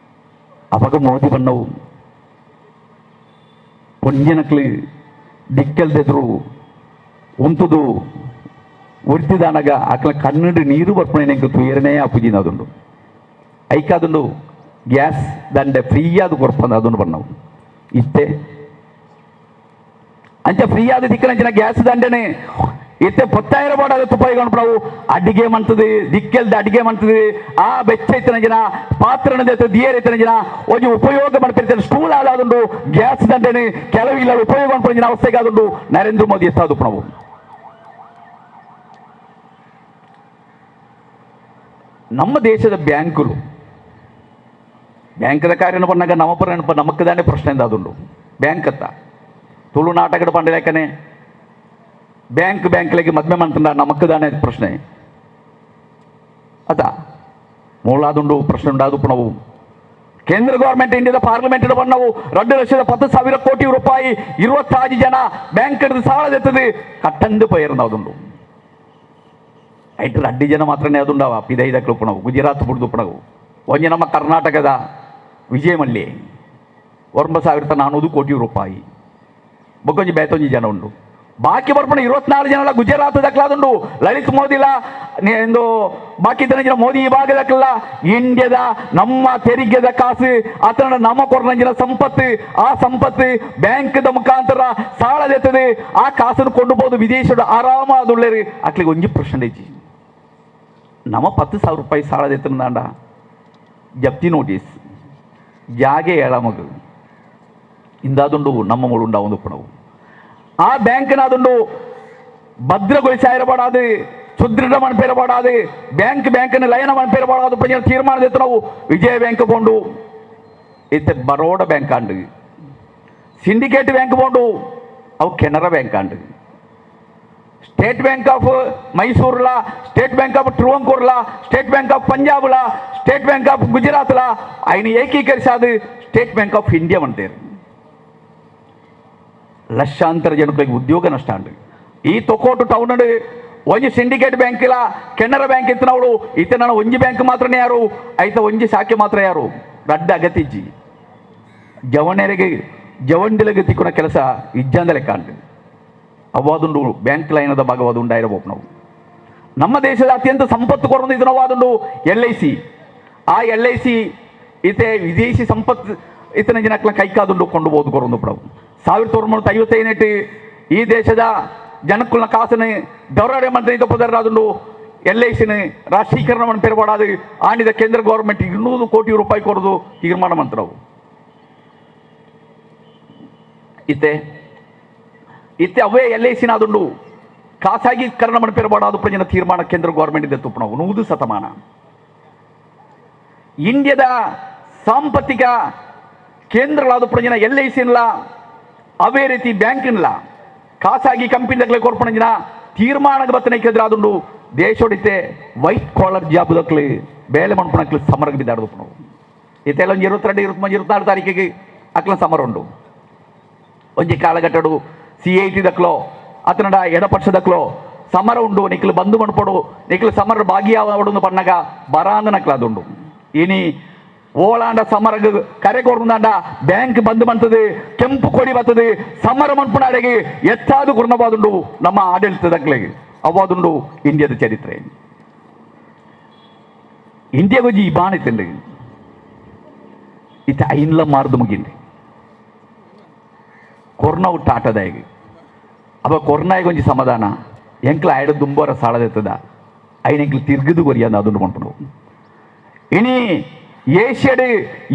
ಅವಾಗ ಮೋದಿ ಬಣ್ಣವು ಪೊಂಜನಕ್ಲಿ ದಿಕ್ಕಲ್ದೆದ್ರು ಉಂತುದು ಉರ್ತಿದಾನಗ ಆಕಲ ಕನ್ನಡ ನೀರು ಬರ್ಪಣೆ ತುಯರನೇ ಅಪುಜಿನ ಅದುಂಡು ಐಕಾದುಂಡು ಗ್ಯಾಸ್ ದಂಡೆ ಫ್ರೀಯಾದ ಕೊರ್ಪಂದ ಅದೊಂದು ಬಣ್ಣವು ಇತ್ತೆ ಅಂಚ ಫ್ರೀಯಾದ ದಿಕ್ಕನಂಚಿನ ಗ್ಯಾಸ್ ದಂಡನೆ ಇತ್ತೆ 10,000 ಬೋಡಾದ ತುಪ್ಪಾಯಿ ನಾವು ಅಡಿಗೆ ಮಂತದೆ ದಿಕ್ಕೆಲ್ದ ಅಡಿಗೆ ಮಂತದೆ ಆ ಬೆಚ್ಚ ಇತ್ತನ ಜನ ಪಾತ್ರನ ದಿಯರ್ ಇತ್ತನ ಜನ ಒಂಜಿ ಉಪಯೋಗ ಮಾಡ್ತಿರ್ತಾರೆ ಸ್ಟೂಲ್ ಆದಾದುಂಡು ಗ್ಯಾಸ್ ದಂಡನೆ ಕೆಲವು ಇಲ್ಲ ಉಪಯೋಗ ಮಾಡ್ಕೊಂಡು ಅವಸ್ಥೆಗೆ ಆದುಂಡು ನರೇಂದ್ರ ಮೋದಿ ಎತ್ತಾದು ನಾವು. ನಮ್ಮ ದೇಶದ ಬ್ಯಾಂಕುಲು ಬ್ಯಾಂಕದ ಕಾರ್ಯನ ಪನ್ನಾಗ ನಮಪರ ನೆನಪ ನಮಕ್ಕದಾನೆ ಪ್ರಶ್ನೆ ಅದುಂಡು. Bank ಅತ್ತ ತುಳು ನಾಟಕದ ಪಂಡಲೇಕನೆ ಬ್ಯಾಂಕ್ ಬ್ಯಾಂಕ್ಲೆಗೆ ಮದ್ಮೆ ಮಾಡ್ತಂಡ ನಮಕ್ಕದಾನೆ ಪ್ರಶ್ನೆ ಅದ ಮೂಲಾದುಂಡು ಪ್ರಶ್ನೆ ಉಂಡಾದು ಪುಣವು. ಕೇಂದ್ರ ಗೌರ್ಮೆಂಟ್ ಇಂಡಿಯಾದ ಪಾರ್ಲಿಮೆಂಟ್ ಬಣ್ಣವು 2,10,000 ಕೋಟಿ ರೂಪಾಯಿ 26 ಜನ ಬ್ಯಾಂಕ್ ಸಾಲದೆತ್ತದೆ ಕಟ್ಟಂದು ಪೋಯಿರುಂಡು. ಐಟ್ ರಡ್ಡಿ ಜನ ಮಾತ್ರನೇ ಅದುಂಡವ ಪಿದೈದಕ್ಲು ಪುಣವು ಗುಜರಾತ್ ಬುಡ್ದು ಪುಣವು. ಒಂಜಿ ನಮ್ಮ ಕರ್ನಾಟಕದ ವಿಜಯ ಮಲ್ಯ 9,400 ಕೋಟಿ ರೂಪಾಯಿ ಬೊಕ್ಕೊಂಜಿ ಬೇತೊಂಜಿ ಜನ ಉಂಡು. ಬಾಕಿ ಬರ್ಪಣ 24 ಜನ ಗುಜರಾತ್ ದಕ್ಲಾದುಂಡು. ಲಲಿತ್ ಮೋದಿಲ ಎಂದು ಬಾಕಿ ಜನ ಮೋದಿ ಈ ಭಾಗದಕ್ಕೆಲ್ಲ ಇಂಡಿಯಾದ ನಮ್ಮ ತೆರಿಗೆದ ಕಾಸು ಆತನ ನಮ್ಮ ಕೊರನಂಜಿನ ಸಂಪತ್ತು, ಆ ಸಂಪತ್ತು ಬ್ಯಾಂಕ್ದ ಮುಖಾಂತರ ಸಾಲದೆತ್ತದೆ. ಆ ಕಾಸನ್ನು ಕೊಂಡು ಬೋದು ವಿದೇಶದ ಆರಾಮಾದುಳ್ಳೇರಿ. ಅಕ್ಲಿಗೆ ಒಂಜಿ ಪ್ರಶ್ನೆ ಐತಿ, ನಮ್ಮ 10,000 ರೂಪಾಯಿ ಸಾಲದೆತ್ತಂದಾಂಡ ಜಪ್ತಿ ನೋಟಿಸ್ ಜಾಗೆ ಏಳಮಗು ಇಂದಾದುಂಡು ನಮ್ಮ ಮುಳುಂಡ ಒಂದು ಪಣವು. ಆ ಬ್ಯಾಂಕ್ನಾದುಂಡು ಭದ್ರಗೊಳಿಸಾಯಿರಬಾಡದು, ಸುದೃಢ ಮನ್ಪೇರಬಾಡದು, ಬ್ಯಾಂಕ್ ಬ್ಯಾಂಕ್ನ ಲಯನ ಮನ್ಪೇರಬಾಡದು ಪಂಜಿನ ತೀರ್ಮಾನ ನಾವು. ವಿಜಯ ಬ್ಯಾಂಕ್ ಪೋಂಡು ಇತ್ತೆ ಬರೋಡ ಬ್ಯಾಂಕ್ ಆಂಡ್, ಸಿಂಡಿಕೇಟ್ ಬ್ಯಾಂಕ್ ಪೋಂಡು ಅವು Canara bank and, state bank of ಮೈಸೂರ್ಲ, state bank of ಟ್ರುವಂಕೂರ್ಲ, state bank of ಪಂಜಾಬ್ಲ, state bank of ಗುಜರಾತ್ಲ ಐನ ಏಕೀಕರಿಸಾದು state bank of India ಅಂತೀರಿ. ಲಕ್ಷಾಂತರ ಜನಕ್ಕೆ ಉದ್ಯೋಗ ನಷ್ಟ ಅಂಡ್. ಈ ತೊಕೋಟು ಟೌನ್ ಒಂಜಿ ಸಿಂಡಿಕೇಟ್ ಬ್ಯಾಂಕ್ ಇಲ್ಲ, ಕೆನರಾ ಬ್ಯಾಂಕ್ ಇತ್ತನವಳು ಇತ್ತ ನಾನು ಒಂಜಿ ಬ್ಯಾಂಕ್ ಮಾತ್ರನೇ ಯಾರು ಐತ ಒಂಜಿ ಶಾಖೆ ಮಾತ್ರ ಯಾರು ರಡ್ಡ ಅಗತಿಜ್ಜಿ. ಜವಣರಿಗೆ ಜವಂಡಿಲಗೆ ತಿಕ್ಕುನ ಕೆಲಸ ಇಜ್ಜಂದ ಲೆಕ್ಕ ಅಂಡ್. ಅವಾದುಂಡು ಬ್ಯಾಂಕ್ ಲೈನದ ಭಾಗವಾದ ಉಂಡಾಯಿರಬಹುದು. ನಾವು ನಮ್ಮ ದೇಶದ ಅತ್ಯಂತ ಸಂಪತ್ತು ಕೊರೊಂದು ಇದನವಾದುಂಡು L I C. ಆ L I C ಇತ್ತೆ ವಿದೇಶಿ ಸಂಪತ್ತು ಇತನ ಜನಕ್ಲ ಕೈಕಾದುಂಡು ಕೊಂಡು ಬೋದು ಕೊರೊಂದು ಪಡವು. 1955 ಈ ದೇಶದ ಜನಕ್ಕುಲ್ನ ಕಾಸನ್ನು ದೌರಾಡೆ ಮಂತ್ರಿ ಪದರಾದುಂಡು ಎಲ್ I ಸಿನ ರಾಷ್ಟ್ರೀಕರಣ ಪೆರಬಾಡದು ಆಣಿದ ಕೇಂದ್ರ ಗೌರ್ಮೆಂಟ್ 200 ಕೋಟಿ ರೂಪಾಯಿ ಕೊರದು ತೀರ್ಮಾನ ಮಂತ್ರವು. ಇತ್ತೆ ಇತ್ತೆ ಅವೇ ಎಲ್ I ಸಿನ ಅದುಂಡು ಖಾಸಗೀಕರಣ ಮಣಪೆರಬಾಡದು ಪ್ರಜನ ತೀರ್ಮಾನ ಕೇಂದ್ರ ಗೌರ್ಮೆಂಟ್ ಇದೆ ತುಪ್ಪಣವು. 100 ಶತಮಾನ ಇಂಡಿಯಾದ ಸಾಂಪತ್ತಿಕ ಕೇಂದ್ರಗಳಾದ ಪ್ರಜನ ಎಲ್ I ಸಿನ್ಲ ಅವೇ ರೀತಿ ಬ್ಯಾಂಕಿನ್ಲ ಖಾಸಗಿ ಕಂಪನಿದಕ್ಲೆ ಕೊರ್ಪಣಂಜಿನ ತೀರ್ಮಾನದ ಬತ್ತನೆ ಕೆದ್ರಾದುಂಡು ದೇಶೋಡಿತೆ white collar job ದಕ್ಲಿ ಬೇಲೆ ಮಣ್ಪುಣಕ್ಲಿ ಸಮರಗ್ ಬಿದ್ದಾಡ್ದು ನಾವು. ಇತ್ತೆಲ್ಲ ಒಂದು 22, 23, 24 ತಾರೀಕಿಗೆ ಅಕ್ಲ ಸಮರ ಉಂಡು. ಒಂಜಿ ಕಾಲಘಟ್ಟಡು C I T ದಕ್ಲೋ ಅತನಡ ಎಡಪಕ್ಷದಕ್ಲೋ ಸಮರ ಉಂಡು, ನಿಕ್ಲು ಬಂದು ಮಣ್ಪೊಡು, ನಿಕ್ಲು ಸಮರ ಭಾಗಿಯಾವಡು ಪಣ್ಣಗ ಬರಾಂದ ನಕ್ಲಾದುಂಡು. ಇನಿ ಓಲಾಂಡ ಸಮರಗ್ ಕರೆ ಕೊರ್ನುಂದಾಂಡ ಬ್ಯಾಂಕ್ ಬಂದ್ ಮಂತದೆ, ಕೆಂಪು ಕೊಡಿ ಬರ್ತದೆ, ಸಮರ ಮನ್ಪುನಾಡೆಗೆ ಎತ್ತಾದು ಕುರ್ನವಾದುಂಡು ನಮ್ಮ ಆಡಳಿತದಕ್ಲೆಗೆ ಅವಾದುಂಡು ಇಂಡಿಯಾದ ಚರಿತ್ರೆ. ಇಂಡಿಯಾ ಗೊಜ್ಜಿ ಇಬಾಣಿತ್ತಂಡು ಇತ್ತ ಐನ್ಲ ಮಾರ್ದು ಮುಗಿಂది ಕೊರ್ನವು ಟಾಟದಾಯಿಗೆ. ಅವ ಕೊರ್ನಾಯಿಗೆ ಒಂಜಿ ಸಮಾಧಾನ ಎಂಕ್ಲ ಆಯಡ ದುಂಬೋರ ಸಾಳದೆತ್ತದ ಐನ ಎಂಕ್ಲು ತಿರ್ಗದು ಕೊರಿಯಂದ ಅದುಂಡು ಮನ್ಪುಂಡು. ಇನಿ ಏಷ್ಯಡ್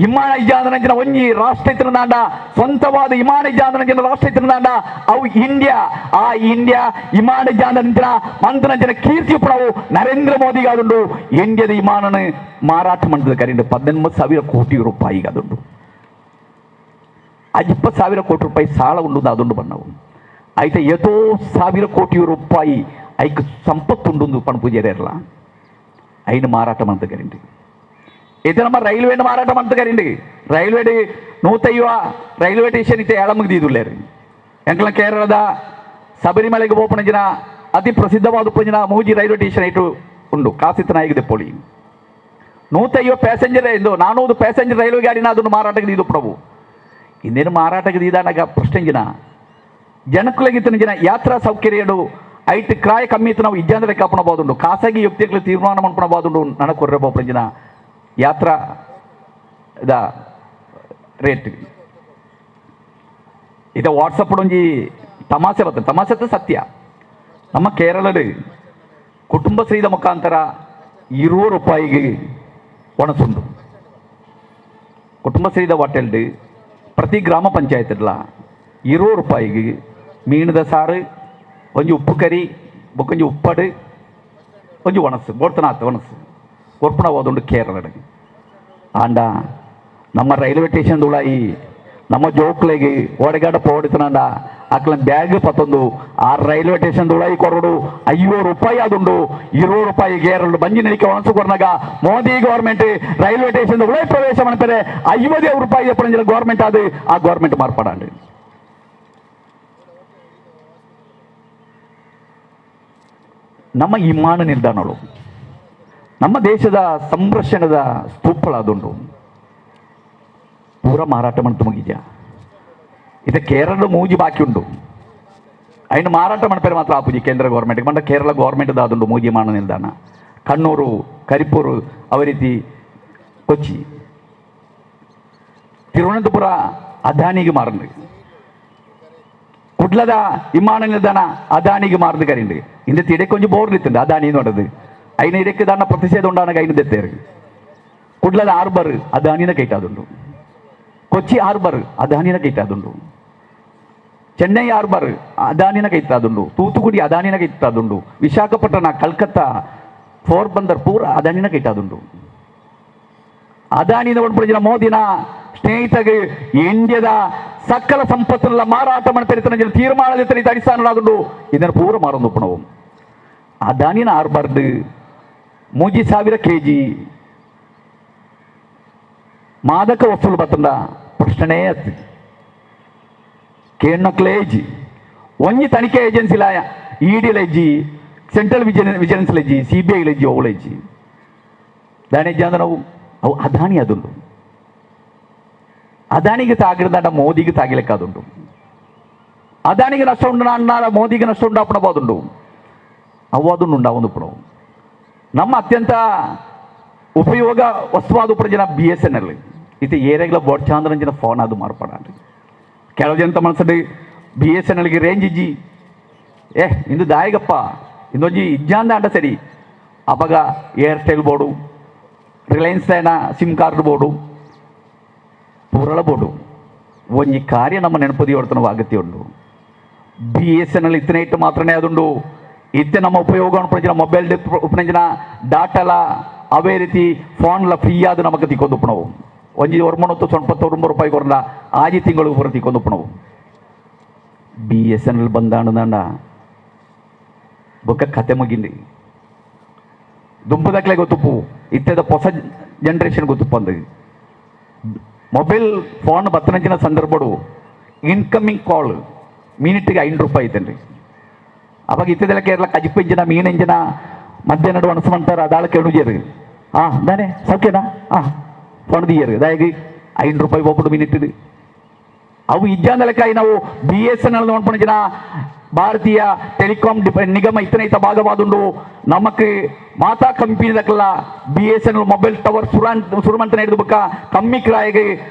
ಇಮಾನ ಇಜ್ಜಾಂದನಂಚಿನ ಒಂಜಿ ರಾಷ್ಟ್ರ ಇತ್ತಿನದಾಂಡ, ಸ್ವಂತವಾದ ಇಮಾನ ಇಜ್ಜಾಂದನಂಚಿನ ರಾಷ್ಟ್ರ ಇತ್ತಿನದಾಂಡ ಅವು ಇಂಡಿಯಾ. ಆ ಇಂಡಿಯಾ ಇಮಾನ ಇಜ್ಜಾಂದನಂಚಿನ ಮಂತನಂಚಿನ ಕೀರ್ತಿ ಉಪ್ಪುನವು ನರೇಂದ್ರ ಮೋದಿಗೆ ಅದುಂಡು. ಇಂಡಿಯಾದ ಇಮಾನನ ಮಾರಾಟ ಮಂಡದ ಕರಿಂಡು 19,000 ಕೋಟಿ ರೂಪಾಯಿಗೆ ಅದುಂಡು. ಅದು 20,000 ಕೋಟಿ ರೂಪಾಯಿ ಸಾಲ ಉಂಡು ಅದುಂಡು ಬಣ್ಣವು. ಐತೆ ಏತೋ ಸಾವಿರ ಕೋಟಿ ರೂಪಾಯಿ ಐಕ್ ಸಂಪತ್ತುಂಡು ಪಣಪೂಜೆರಲ್ಲ ಐನ ಮಾರಾಟ ಮಂತ ಕರಿಂಡು. ಇದು ನಮ್ಮ ರೈಲ್ವೆ ಮಾರಾಟ ಮಂತ ಕರಿಂಡು. ರೈಲ್ವೆ ನೂತೈವ ರೈಲ್ವೆ ಸ್ಟೇಷನ್ ಇತ್ತೆ ಏಳಮಗೆ ದೀದುಲ್ಲೇರು. ಎಂಕ್ಲ ಕೇರಳದ ಶಬರಿಮಲೆಗೆ ಪೋಪಣ ಅತಿ ಪ್ರಸಿದ್ಧವಾದ ಪಂಜಿನ ಮೂಜಿ ರೈಲ್ವೆ ಸ್ಟೇಷನ್ ಇಟ್ಟು ಉಂಡು. ಕಾಸಿತ್ತ ನಾಯಿಗೆ ದೆಪ್ಪೊಳಿ ನೂತೈವ ಪ್ಯಾಸೆಂಜರ್ ಎಂದು 400 ಪ್ಯಾಸೆಂಜರ್ ರೈಲ್ವೆ ಗಾಡಿನ ಅದನ್ನು ಮಾರಾಟಕ್ಕೆ ದೀದು ಪ್ರಭು. ಇನ್ನೇನು ಮಾರಾಟಕ್ಕೆ ದೀದಾನಾಗ ಪ್ರಶ್ನೆ ಜಿನ ಜನಕ್ಕುಲಗಿತ್ತಿನ ಜನ ಯಾತ್ರಾ ಸೌಕರ್ಯಡು ಐಟ್ ಕ್ರಾಯ ಕಮ್ಮಿ ಇತ್ತು ನಾವು ಇಜ್ಜಾಂದ್ರೆ ಕಾಪಣಬಹುದುಂಡು. ಖಾಸಗಿ ವ್ಯಕ್ತಿಗಳು ತೀರ್ಮಾನ ಮಾಡ್ಕೊಳಬಹುದುಂಡು. ನನ್ನ ಕೊರ್ರೆ ಬೋಪಣ ಯಾತ್ರಾ ಇದ ರೇಟ್. ಇದು ವಾಟ್ಸಪ್ ಒಂಜಿ ತಮಾಷೆ ಬರ್ತದೆ, ತಮಾಷೆ ಅಂತ ಸತ್ಯ. ನಮ್ಮ ಕೇರಳದ ಕುಟುಂಬಶ್ರೀದ ಮುಖಾಂತರ 20 ರೂಪಾಯಿಗೆ ಒಣಸುಂಡು. ಕುಟುಂಬಶ್ರೀದ ಹೋಟೆಲ್ಡ್ ಪ್ರತಿ ಗ್ರಾಮ ಪಂಚಾಯತ್ಡ್ಲ 20 ರೂಪಾಯಿಗೆ ಮೀನದ ಸಾರು, ಒಂಜಿ ಉಪ್ಪು ಕರಿ, ಬೊಕ್ಕೊಂಜಿ ಉಪ್ಪಡು, ಒಂಜಿ ಒಣಸು ಬೋಡ್ತನಾತ್ ಒಣಸು ಕೊರ್ಪಣ ಹೋದುಂಡು ಕೇರಳಡ್. ಆಂಡ ನಮ್ಮ ರೈಲ್ವೆ ಸ್ಟೇಷನ್ ಈ ನಮ್ಮ ಜೋಕ್ಲೆಗೆ ಒಡಗಡ ಪೋಡಿತನಂಡ ಅಕ್ಲ ಬ್ಯಾಗ್ ಪತ್ತೊಂದು ಆ ರೈಲ್ವೆ ಸ್ಟೇಷನ್ ದುಳೈ ಕೊರಡು 5 ರೂಪಾಯಿ ಅದುಂಡು 20 ರೂಪಾಯಿ ಗೇರಲು ಬಂಜಿ ನಿಲಿಕೆ ಒಣಸು ಕೊರ್ನಾಗ ಮೋದಿ government railway station ಉಳೈ ಪ್ರವೇಶ ಮಾಡ್ತಾರೆ 50 ರೂಪಾಯಿ ಎಪ್ಪಂಜಿನ ಗೌರ್ಮೆಂಟ್ ಅದು ಆ ಗೌರ್ಮೆಂಟ್ ಮಾರ್ಪಾಡಂಡು. ನಮ್ಮ ವಿಮಾನ ನಿಲ್ದಾಣಗಳು ನಮ್ಮ ದೇಶದ ಸಂರಕ್ಷಣದ ಸ್ತೂಪಗಳಾದುಂಡು ಪೂರ ಮಾರಾಟ ಮಾಡ್ತು ಮುಗಿದ್ಯಾ. ಇದು ಕೇರಳ ಮೂಜಿ ಬಾಕಿ ಉಂಟು ಅಯ್ನ ಮಾರಾಟ ಮಾಡ್ತಾರೆ ಮಾತ್ರ ಆಪುಜಿ ಕೇಂದ್ರ ಗೌರ್ಮೆಂಟ್ ಮಂಡ ಕೇರಳ ಗೌರ್ಮೆಂಟ್ ದಾದುಂಡು ಮೂಜಿ ವಿಮಾನ ನಿಲ್ದಾಣ ಕಣ್ಣೂರು ಕರಿಪೂರು ಅವ ರೀತಿ ಕೊಚ್ಚಿ ತಿರುವನಂತಪುರ ಅದಾನಿಗೆ ಮಾರಂದು ಕುಡ್ಲದ ವಿಮಾನ ನಿಲ್ದಾಣ ಅದಾನಿಗೆ ಮಾರ್ದು ಕರಿಂಡು ಇಂದ ತಿಡೆ ಕೊಂಚ ಬೋರ್ಡ್ ಇತ್ತುಂಡು ಅದಾನಿ ನೋಡದು ಐನ ಇದಕ್ಕೆ ದಾನ ಪ್ರತಿಷೇಧ ಉಂಡಾನ ಐನು ದೆತ್ತೇರು. ಕುಡ್ಲದ ಹಾರ್ಬರ್ ಅದಾನಿನ ಕೈಟಾದುಂಡು, ಕೊಚ್ಚಿ ಹಾರ್ಬರ್ ಅದಾನಿನ ಕೈಟಾದುಂಡು, ಚೆನ್ನೈ ಹಾರ್ಬರ್ ಅದಾನಿನ ಕೈತಾದುಂಡು, ತೂತುಕುಡಿ ಅದಾನಿನ ಕೈತಾದುಂಡು, ವಿಶಾಖಪಟ್ಟಣ ಕಲ್ಕತ್ತಾ ಪೋರ್ಬಂದರ್ ಪೂರ ಅದಾನಿನ ಕೈಟಾದುಂಡು. ಅದಾನಿನ ಒಡ್ಪುಡಿನ ಮೋದಿನ ಸ್ನೇಹಿತಗೆ ಇಂಡಿಯಾದ ಸಕಲ ಸಂಪತ್ತುಗಳ ಮಾರಾಟ ಮಾಡ್ತಾರೆ ತೀರ್ಮಾನದ ಅಡಿಸ್ಥಾನಗಳಾದುಂಡು ಇದನ್ನು ಪೂರ ಮಾರೊಂದು ಪುಣವು. ಅದಾನಿನ ಹಾರ್ಬರ್ದು 3,000 ಕೆಜಿ ಮಾದಕ ವಸ್ತುಗಳು ಬತ್ತಂದ ಪ್ರಶ್ನೆ ಅತ್ತು ಕೇಣ್ಣಕ್ಲೇಜಿ ಒಂಜಿ ತನಿಖೆ ಏಜೆನ್ಸಿಲ ಇಡಿ ಲಜ್ಜಿ ಸೆಂಟ್ರಲ್ ವಿಜಿಲೆನ್ಸ್ ಲಜ್ಜಿ ಸಿಬಿಐ ಲಜ್ಜಿ ಅವು ಲಜ್ಜಿ ದಾನೇಜ್ ಅಂದ್ರೆ ಅವು ಅವು ಅದಾನಿ ಅದುಂಡು. ಅದಾನಿಗೆ ತಾಗಿಡ್ದಾಂಡ ಮೋದಿಗೆ ತಾಗಿಲೆಕ್ಕ ಅದುಂಡು. ಅದಾನಿಗೆ ನಷ್ಟ ಉಂಡು ಅಣ್ಣ ಮೋದಿಗೆ ನಷ್ಟ ಉಂಡಾಪಣಬೋದುಂಡು ಅವು ಅದನ್ನು ಉಂಡಾವೊಂದು ಪುಣವು. ನಮ್ಮ ಅತ್ಯಂತ ಉಪಯೋಗ ವಸ್ತುವಾದ ಉಪರ BSNL ಇದು ಏರೆಗ್ಲ ಬೋಡ್ಚಾಂದ್ರಂಜಿನ ಫೋನ್ ಅದು ಮಾರ್ಪಾಡಾಂಡ್. ಕೆಲವು ಜನ ಮನಸ್ಸು BSNLಗೆ ರೇಂಜ್ ಇಜ್ಜಿ ಏ ಇಂದು ದಾಯಗಪ್ಪ ಇಂದೊಂಜಿ ಇಜ್ಜಾಂದ ಅಂಡ ಸರಿ ಅಪಗ Airtel board Reliance ಏನ sim card board ಪೂರಳ board ಒಂಜಿ ಕಾರ್ಯ ನಮ್ಮ ನೆನಪದಿ ಹೊಡ್ತನ ಅಗತ್ಯ ಉಂಡು. BSNL ಇತ್ತನೇ ಇಟ್ಟು ಮಾತ್ರನೇ ಅದುಂಡು. ಇತ್ತೆ ನಮ್ಮ ಉಪಯೋಗ ಉಪನಂಚಿನ ಮೊಬೈಲ್ ಉಪನಂಚಿನ ಡಾಟಲ ಅವೇ ರೀತಿ ಫೋನ್ಲ ಫ್ರೀ ಆದ ನಮಗೆ ತಿಕ್ಕೊಂದು ಪುಣವು. ಒಂಜಿ ಒರ್ಮನೊತ್ತು ಸೊಣ್ಪತ್ತು ರೂಪಾಯಿ ಕೊರಂಡ ಆಜಿ ತಿಂಗಳು ಪೂರ ತಿಕ್ಕೊಂದು ಪುಣವು. BSNL ಬಂದಾಂಡ ಬೊಕ್ಕ ಕತೆ ಮುಗಿಂది. ದುಂಪುದಕ್ಲೆ ಗೊತ್ತುಪ್ಪು ಇತ್ತೆದ ಹೊಸ ಜನರೇಷನ್ ಗೊತ್ತುಪ್ಪು ಅಂದ ಮೊಬೈಲ್ ಫೋನ್ ಬತ್ತನಂಚಿನ ಸಂದರ್ಭಡು ಇನ್ಕಮಿಂಗ್ ಕಾಲ್ ಮಿನಿಟ್ಗೆ 5 ರೂಪಾಯಿ ಐತೇನ್ರಿ. ಅವಾಗ ಇತ್ತದೆಲ್ಲ ಕೇರಳ ಕಜಿಪು ಇಂಜಿನ ಮೀನು ಇಂಜಿನ ಮಧ್ಯ ನಡುವೆ ಅಣಸು ಅದಾಳ ಕೆಣುಜೇರು ಹಾಂ ದಾನೆ ಸೌಖ್ಯನಾ ಹಾಂ ಫೋನ್ ದಿಯರು ಅದಾಗಿ 5 ರೂಪಾಯಿ ಒಬ್ಬಡು ಮಿನಿಟ್ ಅವು ಇಜ್ಜಾಂದ ಲೆಕ್ಕ ನಾವು BSNL ನೋಡ್ಕೊಂಡಿನ ಭಾರತೀಯ ಟೆಲಿಕಾಂ ನಿಗಮ ಇತ್ತನೈತ ಭಾಗವಾದುಂಡು. ನಮಕ್ ಮಾತಾ ಕಂಪನಿ ದಕ್ಕಲ್ಲ BSNL mobile tower ಸುರುಮಂತನ ಹಿಡಿದು ಬಕ್ಕ ಕಮ್ಮಿ ಕ್ರಾಯಿಗೆ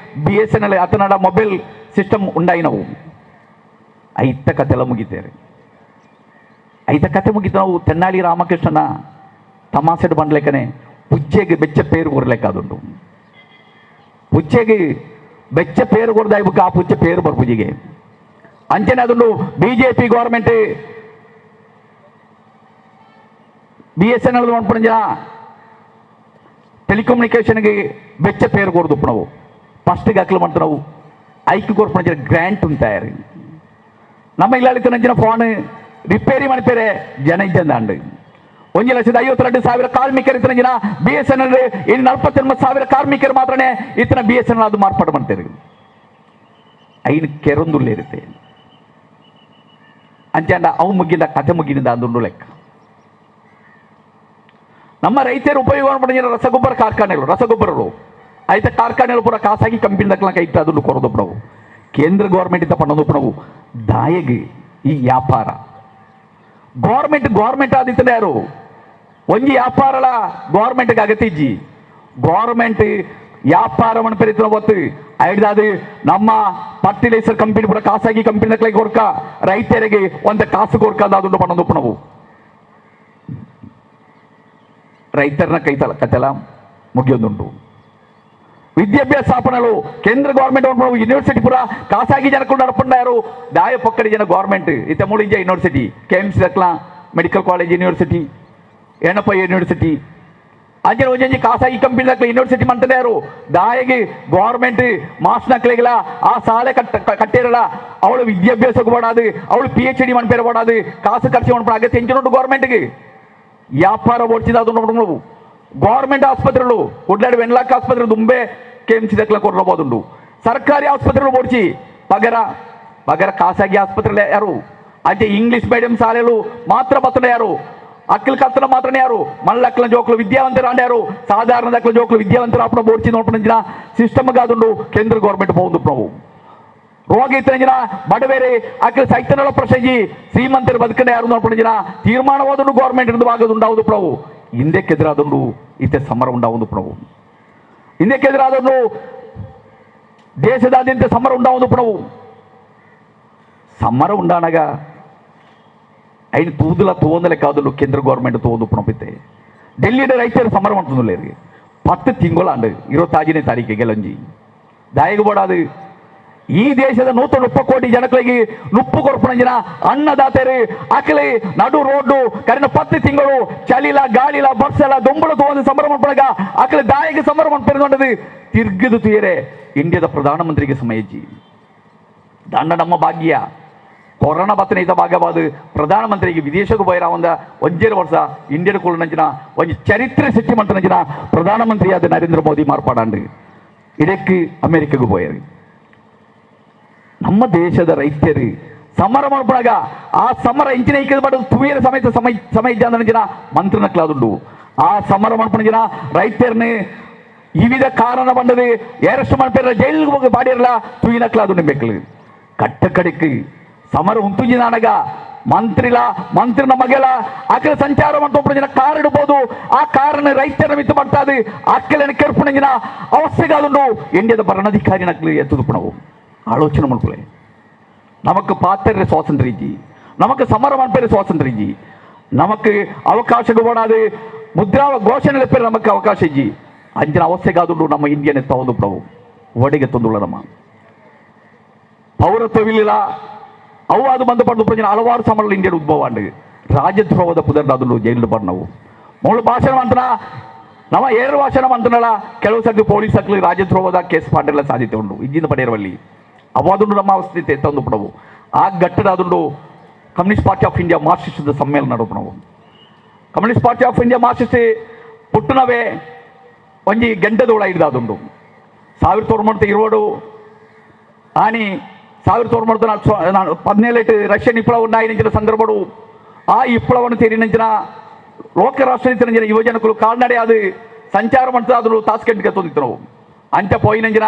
BSNL ಅತನಡ mobile system ಉಂಡಾಯಿನವು. ಐತ ಕತೆಲ್ಲ ಮುಗಿತೇರೆ ಐತ ಕತೆ ಮುಗಿತು. ನಾವು ತೆನ್ನಾಲಿ ರಾಮಕೃಷ್ಣನ ತಮಾಸೆಡ್ ಬಂಡ್ಲೆಕ್ಕನೆ ಪುಚ್ಚೆಗೆ ಬೆಚ್ಚ ಪೇರು ಕೊರ್ಲೆಕ್ಕಾದುಂಡು. ಪುಚ್ಚೆಗೆ ಬೆಚ್ಚ ಪೇರು ಕೊಡ್ದಾಯ್ಬೇಕು ಆ ಪುಚ್ಚೆ ಪೇರು ಬರ್ಪುಜಿಗೆ ಅಂಚನೆ ಅದುಂಡು. BJP government BSNL ಮನ್ಪುನಂಚಿನ ಟೆಲಿಕಮ್ಯುನಿಕೇಷನ್ಗೆ ಬೆಚ್ಚ ಪೇರು ಕೊರ್ದುಪ್ಪುನವು. ಫಸ್ಟ್ಗೆ ಅಕ್ಲು ಮಾಡ್ತು ಐಕ್ ಕೊರ್ಪುನಂಚಿನ ಗ್ರ್ಯಾಂಟ್ ಉಂತಾಯರು. ನಮ್ಮ ಇಲ್ಲಾಳಿತನಂಚಿನ ಫೋನ್ ರಿಪೇರಿ ಮಾಡ್ತಾರೆ ಜನ ಇದ್ದಂದಾಂಡು. 1,52,000 ಕಾರ್ಮಿಕರು ಇತ್ತನ ಜನ BSNL ಇನ್ನು 49,000 ಕಾರ್ಮಿಕರು ಮಾತ್ರನೇ ಇತನ BSNL ಅದು ಮಾರ್ಪಾಡು ಮಾಡ್ತಾರೆ. ಐನು ಕೆರೊಂದುಳ್ಳೆ ಇರುತ್ತೆ ಅಂಚಾಂಡ ಅವು ಮುಗಿದ ಕತೆ ಮುಗಿದ ಅಂದುಂಡು ಲೆಕ್ಕ. ನಮ್ಮ ರೈತರು ಉಪಯೋಗ ಮಾಡಿದ ರಸಗೊಬ್ಬರ ಕಾರ್ಖಾನೆಗಳು ರಸಗೊಬ್ಬರಗಳು ಆಯ್ತ ಕಾರ್ಖಾನೆಗಳು ಪೂರ ಖಾಸಗಿ ಕಂಪನಿ ದಕ್ಕಲ ಕೈ ಅದನ್ನು ಕೊರದೊಪ್ಪಣವು ಕೇಂದ್ರ ಗೌರ್ಮೆಂಟ್ ಇಂದ ಪಣ್ಣದೊಪ್ಪಣವು ದಾಯಗೆ ಈ ವ್ಯಾಪಾರ ಗೌರ್ಮೆಂಟ್ ಗೌರ್ಮೆಂಟ್ ಆದಿತ್ತನೆ ಯಾರು ಒಂಜಿ ವ್ಯಾಪಾರಲ ಗೌರ್ಮೆಂಟ್ಗೆ ಅಗತ್ಯ ಗೌರ್ಮೆಂಟ್ ವ್ಯಾಪಾರವನ್ನು ಪೆರಿತನ ಗೊತ್ತು ಐದಾದು ನಮ್ಮ ಫರ್ಟಿಲೈಸರ್ ಕಂಪನಿ ಪೂರ ಖಾಸಗಿ ಕಂಪನಿ ಕೊರ್ಕ ರೈತರಿಗೆ ಒಂದು ಕಾಸು ಕೊರ್ಕ ಅದನ್ನು ಪಣ್ಣದೊಪ್ಪಣವು ರೈತರನ್ನ ಕೈತಲ ಕತೆಲ ಮುಗಿಯೊಂದುಂಟು. ವಿದ್ಯಾಭ್ಯಾಸ ಸ್ಥಾಪನೆಗಳು ಕೇಂದ್ರ ಗೌರ್ಮೆಂಟ್ ಯೂನಿವರ್ಸಿಟಿ ಪೂರ ಖಾಸಗಿ ಜನಕ್ಕೂ ನಡಪಂಡಾರು ದಾಯ ಪಕ್ಕಡಿ ಜನ ಗೌರ್ಮೆಂಟ್ ಇತ್ತ ಮೂಡಿಂಜ university K M C ದಕ್ಲ medical college university Yenepoya university ಅಂಚನೆ ಒಂಜೊಂಜಿ ಖಾಸಗಿ ಕಂಪನಿ ಯೂನಿವರ್ಸಿಟಿ ಮಂತದಾರು ದಾಯಿಗೆ ಗೌರ್ಮೆಂಟ್ ಮಾಸ್ನಕ್ಲೆಗ್ಲ ಆ ಸಾಲೆ ಕಟ್ಟಿರಲ್ಲ ಅವಳು ವಿದ್ಯಾಭ್ಯಾಸಕ್ಕೆ ಬೋಡಾದು, ಅವಳು ಪಿಎಚ್ಡಿ ಮನ್ಪೇರ ಬೋಡಾದು, ಕಾಸು ಖರ್ಚು ಮನ್ಪಡ ಅಗತ್ಯ ಎಂಚಿನೋಡು ಗೌರ್ಮೆಂಟ್ಗೆ ವ್ಯಾಪಾರ ಓಡಿಸಿದ ಅದು ನೋಡು. ಗೌರ್ಮೆಂಟ್ ಆಸ್ಪತ್ರೆಗಳು ಕುಡ್ಲಾಡಿ ವೆನ್ಲಾಕ್ ಆಸ್ಪತ್ರೆ ದುಂಬೆ ಕೆಎಂಸಿ ದಕ್ಲ ಕೊರಬಹುದು. ಸರ್ಕಾರಿ ಆಸ್ಪತ್ರೆಗಳು ಓಡಿಸಿ ಪಗರ ಪಗರ ಖಾಸಗಿ ಆಸ್ಪತ್ರೆలు ಯಾರು. ಅಂಚೆ ಇಂಗ್ಲಿಷ್ ಮೀಡಿಯಂ ಶಾಲೆలు ಮಾತ್ರ ಬತ್ತಡ ಯಾರು, ಅಕ್ಕಲ್ ಕತ್ತಲ ಮಾತ್ರನೇ ಯಾರು, ಮల్ల ಅಕ್ಕಲ ಜೋಕ್ಲು ವಿದ್ಯಾವಂತರು ಅಂಡ್ಯಾರು, ಸಾಧಾರಣ ಅಕ್ಕಲ ಜೋಕ್ಲು ವಿದ್ಯಾವಂತರು ಅಪ್ಪನ ಬೋಡ್చి ನೋಡ್ಪಣ ಸಿಸ್ಟಮ್ ಕಾದುಂಡು ಕೇಂದ್ರ ಗೌರ್ಮೆಂಟ್ పోంದು ಪ್ರಭು. ರೋಗ ಇತ್ತಂಜಿನ ಬಡವೇರೆ ಅಕ್ಕಲ ಸೈತನಳ ಪ್ರಸಂಗಿ ಶ್ರೀಮಂತರು ಬದುಕಂಡ ಯಾರು ನೋಡ್ಪಣ ತೀರ್ಮಾನವಾದುಂಡು ಗೌರ್ಮೆಂಟ್ ಆಗದುಂಡಾವುದು ಪ್ರಭು. ಹಿಂದಕ್ಕೆದುರಾದುಂಡು ಇತ್ತೆ ಸಮರ ಉಂಡಾವುದು ಪ್ರಭು. ಹಿಂದಕ್ಕೆದುರಾದುಂಡು ದೇಶದಾದ್ಯಂತ ಸಮರ ಉಂಡಾವುದು ಪ್ರಭು. ಸಮರ ಉಂಡಾನಗ ಐನು ತೂದುಲ ತೋಂದಲೆ ಕಾದುಂಡು ಕೇಂದ್ರ ಗೌರ್ಮೆಂಟ್ ತೋಂದು ಪಣಪಿತ್ತೆ. ಡೆಲ್ಲಿದ ರೈತರು ಸಮರ ಮಾಡ್ತಂದುಲ್ಲೇರು 10 ತಿಂಗಳಾಂಡು 25ನೇ ತಾರೀಕಿಗೆ ಗೆಲಂಜಿ ದಾಯಿಗೆ ಬೋಡಾದು. ಈ ದೇಶದ 130 ಕೋಟಿ ಜನಗಳಿಗೆ ನುಪ್ಪು ಕೊರ್ಪಣ ಅನ್ನದಾತರು ಅಕಲೆ ನಡು ರೋಡ್ಡು ಕರಿನ 10 ತಿಂಗಳು ಚಳಿಲ ಗಾಳಿಲ ಬರ್ಸಲ ದೊಂಬಳ ತೋಂದು ಸಮರ ಮಾಡ್ಪಣಗ ಅಕಲೆ ದಾಯಿಗೆ ಸಮರ ಮಾಡ್ಪೆರದೊಂಡದು ತಿರ್ಗದು ತುಯರೆ ಇಂಡಿಯಾದ ಪ್ರಧಾನಮಂತ್ರಿಗೆ ಸಮಯಜ್ಜಿ ದಂಡ ನಮ್ಮ ಭಾಗ್ಯ. ಕೊರೋನಾ ಬತ್ತನ ಈತ ಭಾಗವಾದ ಪ್ರಧಾನಮಂತ್ರಿಗೆ ವಿದೇಶಕ್ಕೆ ಪೋಯಿರ ಒಂಜೇರು ವರ್ಷ ಇಂಡಿಯನ್ ಕುಳ್ಳಂಚಿನ ಒಂಜಿ ಚರಿತ್ರೆ ಸೃಷ್ಟಿ ಮಂತನಂಚಿನ ಪ್ರಧಾನಮಂತ್ರಿಯಾದ ನರೇಂದ್ರ ಮೋದಿ ಮಾರ್ಪಾಡಾಂಡು ಇದಕ್ಕೆ ಅಮೆರಿಕಗೆ ಪೋಯರು. ನಮ್ಮ ದೇಶದ ರೈತರು ಸಮರ ಮಾಡ್ಪಣಗ ಆ ಸಮರ ಇಂಚಿನ ಐಕ್ಯದ ಪಡೆದು ತುವಿಯರ ಸಮೇತ ಸಮಯ ಸಮಯ ಇದ್ದಂಚಿನ ಮಂತ್ರಿನಕ್ಲಾದುಂಡು. ಆ ಸಮರ ಮಾಡ್ಪಣಂಚಿನ ರೈತರನ್ನ ವಿವಿಧ ಕಾರಣ ಬಂದது ಅರೆಸ್ಟ್ ಮಾಡ್ಪೇರ ಜೈಲಿಗೆ ಹೋಗಿ ಬಾಡಿರಲ್ಲ ತುಯಿನಕ್ಲಾದುಂಡು ಬೇಕಲು. ಕಟ್ಟ ಕಡೆக்கு ಸಮರ ಉಂತುಜಿನಾನಗ ಮಂತ್ರಿಲ ಮಂತ್ರಿನ ಮಗೆಲ ಅಖಿಲ ಸಂಚಾರ ಮಾಡ್ತೊಪ್ಪು ಕಾರ್ ಇಡಬಹುದು. ಆ ಕಾರನ್ನ ರೈತರ ಮಿತ್ತು ಮಾಡ್ತಾದು ಅಕ್ಕಲನ ಕೆರ್ಪುಣಂಜಿನ ಅವಸ್ಥೆಗಾದುಂಡು ಇಂಡಿಯಾದ ಭರಣಾಧಿಕಾರಿ ನಕ್ಲು ಎತ್ತದು ನಾವು ಆಲೋಚನೆ ಮಾಡ್ಕೊಳ್ಳೆ. ನಮಕ್ ಪಾತ್ರ ಸ್ವಾತಂತ್ರ್ಯ ಇಜ್ಜಿ, ನಮಕ್ ಸಮರ ಮಾಡ್ಪೇರೆ ಸ್ವಾತಂತ್ರ್ಯ ಇಜ್ಜಿ, ನಮಕ್ ಅವಕಾಶ ಬೋಡಾದು ಮುದ್ರಾ ಘೋಷಣೆ ಪೇರೆ ನಮಕ್ ಅವಕಾಶ ಇಜ್ಜಿ. ಅಂಚಿನ ಅವಸ್ಥೆಗಾದುಂಡು ನಮ್ಮ ಇಂಡಿಯನ್ ಎತ್ತವೊಂದು ಪ್ರಭು ಒಡೆಗೆ ತಂದುಳ್ಳ ನಮ್ಮ ಪೌರತ್ವವಿಲ್ಲ. ಅವು ಅದು ಬಂದು ಪಡೆದು ಪ್ರಜನ ಹಲವಾರು ಸಮರಗಳು ಇಂಡಿಯನ್ ಉದ್ಭವ ಅಂಡು ರಾಜದ್ರೋಹದ ಪುದರ್ದಾದುಂಡು ಜೈಲು ನಾವು ಮೂಳು ಭಾಷಣ ಮಂತನ ನಮ್ಮ ಏರು ಭಾಷಣ ಮಂತನಲ್ಲ ಕೆಲವು ಸರ್ತಿ ಪೊಲೀಸ್ ಅಕ್ಲು ರಾಜದ್ರೋಹದ ಕೇಸ್ ಮಾಡಿರಲ್ಲ ಸಾಧ್ಯತೆ ಉಂಟು ಇಜ್ಜಿಂದ ಪಡೆಯರವಲ್ಲಿ ಅವಾದುಂಡು ನಮ್ಮ ಅವಸ್ಥಿತಿ ತಂದು ಪಡವು. ಆ ಘಟ್ಟದಾದುಂಡು communist party of India Marxist ಸಮ್ಮೇಳನ ನಡುಪಣವು. Communist party of India Marxist ಪುಟ್ಟನವೇ ಒಂಜಿ ಗಂಟೆದೋಳ ಹಿಡ್ದಾದುಂಡು 1920 ಆನಿ 1917 ರಷ್ಯನ್ ವಿಪ್ಲವ ಉಂಡಾಯಿನ ಸಂದರ್ಭಡು ಆ ವಿಪ್ಲವವನ್ನು ತೇರಿನಂಚಿನ ಲೋಕ ರಾಷ್ಟ್ರ ಯುವಜನಕರು ಕಾಲ್ನಡೆ ಅದು ಸಂಚಾರ ಮಾಡ್ತಾದ್ರು ತಾಸ್ಕಂಟಿಗೆ ತೊಂದಿತ್ತು. ಅಂಚ ಪೋಯಿನಂಚಿನ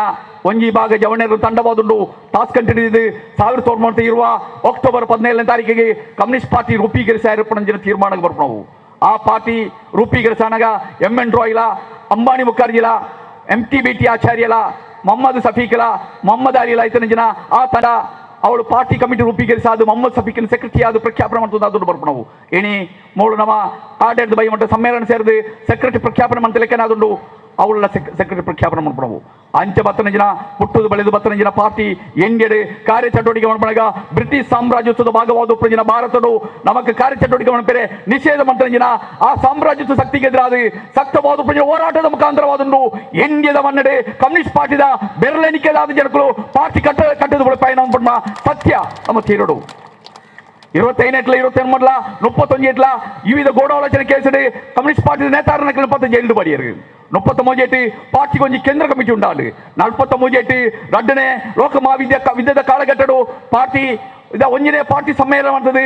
ಒಂಜಿ ಭಾಗ ಜವಣರು ತಂಡವಾದುಂಡು ತಾಸ್ಕಂಟಿ 1920 ಅಕ್ಟೋಬರ್ 17ನೇ ತಾರೀಕಿಗೆ ಕಮ್ಯುನಿಸ್ಟ್ ಪಾರ್ಟಿ ರೂಪೀಕರಿಸ ತೀರ್ಮಾನಕ್ಕೆ ಬರ್ಪಣವು. ಆ ಪಾರ್ಟಿ ರೂಪೀಕರಿಸನಗ ಎಂ ಎನ್ ರಾಯ್ಲ, ಅಂಬಾನಿ ಮುಖರ್ಜಿಲ, M T B T ಆಚಾರ್ಯಲ, ಮೊಹಮ್ಮದ್ ಸಫೀಕಲ, ಮೊಹಮ್ಮದ್ ಅಲಿಲ ಇತನಂಚಿನ ಆ ತಂಡ ಅವಳು ಪಾರ್ಟಿ ಕಮಿಟಿ ರೂಪೀಕರಿಸಾದು ಮೊಹಮ್ಮದ್ ಸಫೀಕಿನ ಸೆಕ್ರೆಟರಿ ಆದ ಪ್ರಖ್ಯಾಪನೆ ಮಾಡ್ತದೆ ಅದು ಬರ್ಪಣವು. ಏಣಿ ಮೂಳು ನಮ್ಮ ಆಡಳಿತ ಬೈ ಮಟ್ಟ ಸಮ್ಮೇಳನ ಸೇರಿದು ಸೆಕ್ರೆಟರಿ ಪ್ರಖ್ಯಾಪನೆ ಮಂತಲೆಕ್ಕನಾದುಂಡು ಅವಳ ಸೆಕ್ರೆಟರಿ ಪ್ರಖ್ಯಾಪನೆ ಮಾಡ್ಪಣವು. ಅಂಚೆ ಬತ್ತನಂಜಿನ ಪುಟ್ಟುದು ಬೆಳೆದು ಬತ್ತನಂಜಿನ ಪಾರ್ಟಿ ಎಂಡೆಡ್ ಕಾರ್ಯಚಟುವಟಿಕೆ ಮಾಡ್ಪಣಗ ಬ್ರಿಟಿಷ್ ಸಾಮ್ರಾಜ್ಯತ್ವದ ಭಾಗವಾದ ಪ್ರಜನ ಭಾರತಡು ನಮಕ್ ಕಾರ್ಯಚಟುವಟಿಕೆ ಮಾಡ್ಪೇರೆ ನಿಷೇಧ ಮಂತನಂಜಿನ ಆ ಸಾಮ್ರಾಜ್ಯತ್ವ ಶಕ್ತಿಗೆ ಎದುರಾದ ಸಕ್ತವಾದ ಪ್ರಜೆ ಹೋರಾಟದ ಮುಖಾಂತರವಾದುಂಡು ಇಂಡಿಯಾದ ಮನ್ನಡೆ ಕಮ್ಯುನಿಸ್ಟ್ ಪಾರ್ಟಿದ ಬೆರಳೆಣಿಕೆದಾದ ಜನಗಳು ಪಾರ್ಟಿ ಕಟ್ಟದ ಪಯಣ ಸತ್ಯ ನಮ್ಮ ತೀರಡು. 25 28 31 ವಿವಿಧ ಗೂಢಾಲೋಚನೆ ಕೇಸಡಿ ಕಮ್ಯುನಿಸ್ಟ್ ಪಾರ್ಟಿ ನೇತಾರನ ಪತ್ತ ಜೈಲು ಪಡಿಯರು. 33 ಪಾರ್ಟಿ ಕೊಂಚ ಕೇಂದ್ರ ಕಮಿಟಿ ಉಂಟಾಡು. 43 ರಡ್ಡನೇ ಲೋಕ ಮಹಾವಿದ್ಯ ವಿದ್ಯದ ಕಾಲಘಟ್ಟಡು ಪಾರ್ಟಿ ಇದ ಒಂಜನೇ ಪಾರ್ಟಿ ಸಮ್ಮೇಳನ ಮಾಡ್ತದೆ.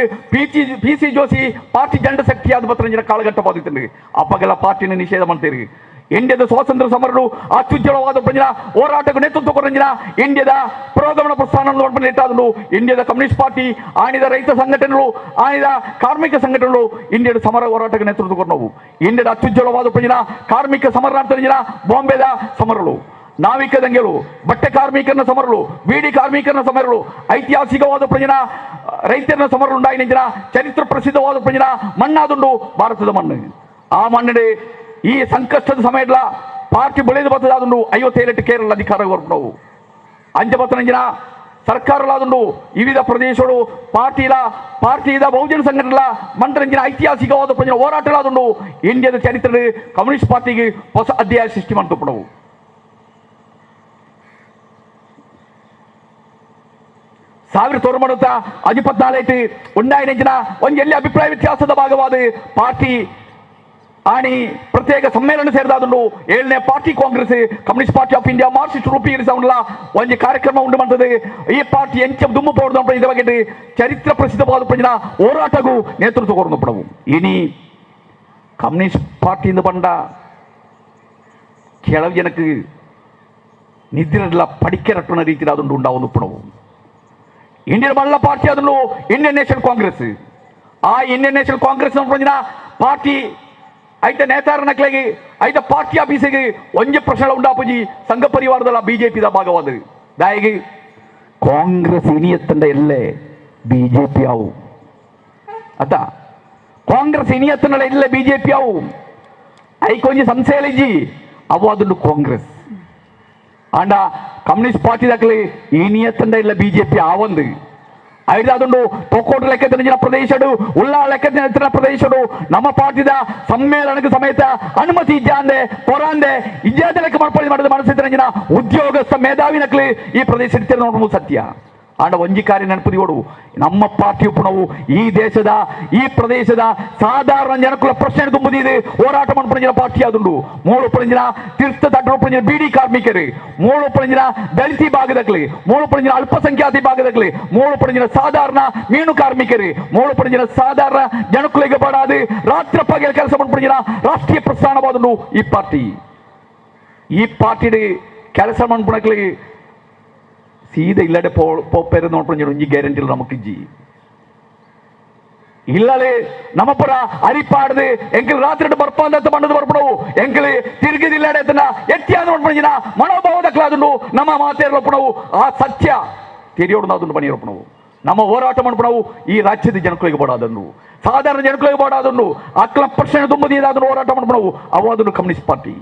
P C Joshi party general secretary ಆದ ಪತ್ರ ಕಾಲಘಟ್ಟ ಬಾಧಿತಂಡು ಅಪ್ಪಗೆಲ್ಲ ಪಾರ್ಟಿನ ನಿಷೇಧ ಮಾಡ್ತೀರಿ. ಇಂಡಿಯಾದ ಸ್ವಾತಂತ್ರ್ಯ ಸಮರರು ಅತ್ಯುಜ್ವಲವಾದ ಪ್ರಜನ ಹೋರಾಟಕ್ಕೆ ನೇತೃತ್ವ ಕೊರಂಜಿನ ಇಂಡಿಯಾದ ಪುರೋಗಮನ ಪ್ರಸ್ಥಾನ ಇಟ್ಟಾದ್ರು ಇಂಡಿಯಾದ ಕಮ್ಯುನಿಸ್ಟ್ ಪಾರ್ಟಿ ಆಣಿದ ರೈತ ಸಂಘಟನೆಗಳು ಆಣಿದ ಕಾರ್ಮಿಕ ಸಂಘಟನೆಗಳು ಇಂಡಿಯಾದ ಸಮರ ಹೋರಾಟಕ್ಕೆ ನೇತೃತ್ವ ಕೊಟ್ಟವು. ಇಂಡಿಯಾದ ಅತ್ಯುಜ್ವಲವಾದ ಪ್ರಜನ ಕಾರ್ಮಿಕ ಸಮರ ಬಾಂಬೆದ ಸಮರಗಳು, ನಾವಿಕ ದಂಗೆಗಳು, ಬಟ್ಟೆ ಕಾರ್ಮಿಕರನ್ನ ಸಮರಗಳು, ಬೀಡಿ ಕಾರ್ಮಿಕರನ್ನ ಸಮರಗಳು, ಐತಿಹಾಸಿಕವಾದ ಪ್ರಜನ ರೈತರನ್ನ ಸಮರಗಳು ಉಂಡಾಯಿನ ಚರಿತ್ರ ಪ್ರಸಿದ್ಧವಾದ ಪ್ರಜನ ಮಣ್ಣಾದುಂಡು ಭಾರತದ ಮಣ್ಣು. ಆ ಮಣ್ಣಡೆ ಈ ಸಂಕಷ್ಟದ ಸಮಯದ ಪಾರ್ಟಿ ಬೆಳೆದು ಬರ್ತದಾದುಂಡು 57 ಕೇರಳ ಅಧಿಕಾರ ಹೊರಪಡವು. ಅಂಚ ಬತ್ತನಂಜಿನ ಸರ್ಕಾರಲಾದುಂಡು ವಿವಿಧ ಪ್ರದೇಶಗಳು ಪಾರ್ಟಿಲ ಪಾರ್ಟಿದ ಬಹುಜನ ಸಂಘಟನೆಗಳ ಮಂತ್ರಂಜಿನ ಐತಿಹಾಸಿಕವಾದ ಪಂಜಿನ ಹೋರಾಟಗಳಾದುಂಡು ಇಂಡಿಯಾದ ಚರಿತ್ರೆ ಕಮ್ಯುನಿಸ್ಟ್ ಪಾರ್ಟಿಗೆ ಹೊಸ ಅಧ್ಯಾಯ ಸೃಷ್ಟಿ ಮಾಡ್ತಪ್ಪಡವು. ಸಾವಿರ ತೋರ್ಮಡುತ್ತ ಅಜಿಪತ್ನಾಲೈಟ್ ಉಂಡಾಯಿನ ಒಂದು ಎಲ್ಲಿ ಅಭಿಪ್ರಾಯ ವ್ಯತ್ಯಾಸದ ಭಾಗವಾದ ಪಾರ್ಟಿ ಆಣಿ ಪ್ರತ್ಯೇಕ ಸಮ್ಮೇಳನ ಸೇರಿದಾದುಂಡು 7ನೇ party congress communist party of India Marxist ರೂಪೀಕರಿಸಲ್ಲ ಒಂದು ಕಾರ್ಯಕ್ರಮ ಉಂಟು ಮಾಡ್ತದೆ. ಈ ಪಾರ್ಟಿ ಎಂಚ ದುಮ್ಮು ಪೋಡ್ದು ಇದರ ಬಗ್ಗೆ ಚರಿತ್ರ ಪ್ರಸಿದ್ಧವಾದ ಪಂಜಿನ ಹೋರಾಟಗೂ ನೇತೃತ್ವ ಕೊರದು ಪಡವು. ಇನಿ ಕಮ್ಯುನಿಸ್ಟ್ ಪಾರ್ಟಿಯಿಂದ ಬಂದ ಕೆಲವು ಜನಕ್ಕೆ ನಿದ್ರೆಲ್ಲ ಪಡಿಕೆ ರಟ್ಟಣ ರೀತಿ ಅದೊಂದು ಉಂಡಾವನ್ನು ಪಡವು. ಇಂಡಿಯನ್ ಮಲ್ಲ ಪಾರ್ಟಿ ಅದನ್ನು ಇಂಡಿಯನ್ ನ್ಯಾಷನಲ್ ಕಾಂಗ್ರೆಸ್. ಆ ಇಂಡಿಯನ್ ನ್ಯಾಷನಲ್ ಕಾಂಗ್ರೆಸ್ ಪಂಜಿನ ಪಾರ್ಟಿ ಐತ ನೇತಾರನಕ್ಲೆಗೆ ಐತ ಪಾರ್ಟಿ ಆಫೀಸಿಗೆ ಒಂಜೆ ಪ್ರಶ್ನೆ ಉಂಡಾಪುಜಿ ಸಂಘ ಪರಿವಾರದಲ್ಲ ಬಿಜೆಪಿದ ಭಾಗವಾದ ದಾಯಿಗೆ ಕಾಂಗ್ರೆಸ್ ಇನಿಯತ್ತಂಡ ಎಲ್ಲೇ ಬಿಜೆಪಿ ಅವು ಅತ್ತ ಕಾಂಗ್ರೆಸ್ ಇನಿಯತ್ತಂಡ ಎಲ್ಲೇ ಬಿಜೆಪಿ ಅವು ಐಕೊಂಜಿ ಸಂಶಯ ಅವು ಅದನ್ನು ಕಾಂಗ್ರೆಸ್ ಆಂಡ ಕಮ್ಯುನಿಸ್ಟ್ ಪಾರ್ಟಿ ದಾಖಲೆ ಇನಿಯತ್ತಂಡ ಇಲ್ಲ ಬಿಜೆಪಿ ಆವಂದು ಐದು ಅದೊಂದು ತೊಕ್ಕೋಟು ಲೆಕ್ಕ ಪ್ರದೇಶಡು ಉಲ್ಲಾ ಲೆಕ್ಕ ಪ್ರದೇಶಡು ನಮ್ಮ ಪಾರ್ಟಿದ ಸಮ್ಮೇಳನಕ್ಕೆ ಸಮೇತ ಅನುಮತಿ ಇಜ್ಜಾಂದೆ ಕೊರಾಂದೆ ಇಜ್ಜಾದ ಲೆಕ್ಕ ಮಾರ್ಪಾಡಿ ಮಾಡಿದ ಮನಸ್ಸಿನ ಉದ್ಯೋಗಸ್ಥ ಮೇಧಾವಿ ನಕಲಿ ಈ ಪ್ರದೇಶ ನೋಡುವುದು ಸತ್ಯ. ಆಂಡ ಒಂಜಿ ಕಾರ್ಯ ನೆನಪುದಿಯೋಡು ನಮ್ಮ ಪಾರ್ಟಿ ಉಪ್ಪುನವು ಈ ದೇಶದ ಈ ಪ್ರದೇಶದ ಸಾಧಾರಣ ಜನಕುಲ ಪ್ರಶ್ನೆ ತುಂಬುದಿದೆ ಹೋರಾಟ ಮನ್ಪುನ ಪಾರ್ಟಿ ಆದುಂಡು. ಮೂಳು ಪಂಜಿನ ತೀರ್ಥ ತಟ್ಟು ಪಂಜಿನ ಬೀಡಿ ಕಾರ್ಮಿಕರು, ಮೂಳು ಪಂಜಿನ ದಲಿತಿ ಭಾಗದಕ್ಲಿ, ಮೂಳು ಪಂಜಿನ ಅಲ್ಪಸಂಖ್ಯಾತಿ ಭಾಗದಕ್ಲಿ, ಮೂಳು ಪಂಜಿನ ಸಾಧಾರಣ ಮೀನು ಕಾರ್ಮಿಕರು, ಮೂಳು ಪಂಜಿನ ಸಾಧಾರಣ ಜನಕುಲಿಗೆ ಬಡಾದು ರಾತ್ರಿ ಪಗಲು ಕೆಲಸ ಮನ್ಪುನ ರಾಷ್ಟ್ರೀಯ ಪ್ರಸ್ಥಾನವಾದುಂಡು ಈ ಪಾರ್ಟಿ. ಈ ಪಾರ್ಟಿ ಕೆಲಸ ಮನ್ಪುನಕ್ಲಿ ಸೀದ ಇಲ್ಲಡೆ ಪೋಪೇರು ನೋಡ್ಕೊಂಡು ಒಂಜಿ ಗ್ಯಾರಂಟಿ ನಮಕ್ ಇಜ್ಜಿ ಇಲ್ಲಲೇ ನಮ್ಮಪುರ ಅರಿಪಾಡದು ಎಂಕಲ್ ರಾತ್ರಿ ಬರ್ಪಾಂದ ಬಣ್ಣದ ಬರ್ಪಣವು ಎಂಕಲ್ ತಿರುಗಿದಿಲ್ಲಡೆ ಅದನ್ನ ಎತ್ತಿಯಾದ ನೋಡ್ಕೊಂಡಿನ ಮನೋಭಾವದ ಕ್ಲಾದುಂಡು ನಮ್ಮ ಮಾತೇರಪ್ಪಣವು ಆ ಸತ್ಯ ತೆರಿಯೋಡು ಅದನ್ನು ಪಣಿಯರಪ್ಪಣವು ನಮ್ಮ ಹೋರಾಟ ಮಾಡ್ಪಣವು ಈ ರಾಜ್ಯದ ಜನಗಳಿಗೆ ಬೋಡಾದನ್ನು ಸಾಧಾರಣ ಜನಗಳಿಗೆ ಬೋಡಾದನ್ನು ಅಕ್ಲ ಪ್ರಶ್ನೆ ತುಂಬದಿ ಅದನ್ನು ಹೋರಾಟ ಮಾಡ್ಪಣವು ಅವು ಅದನ್ನು ಕಮ್ಯುನಿಸ್ಟ್ ಪಾರ್ಟಿ.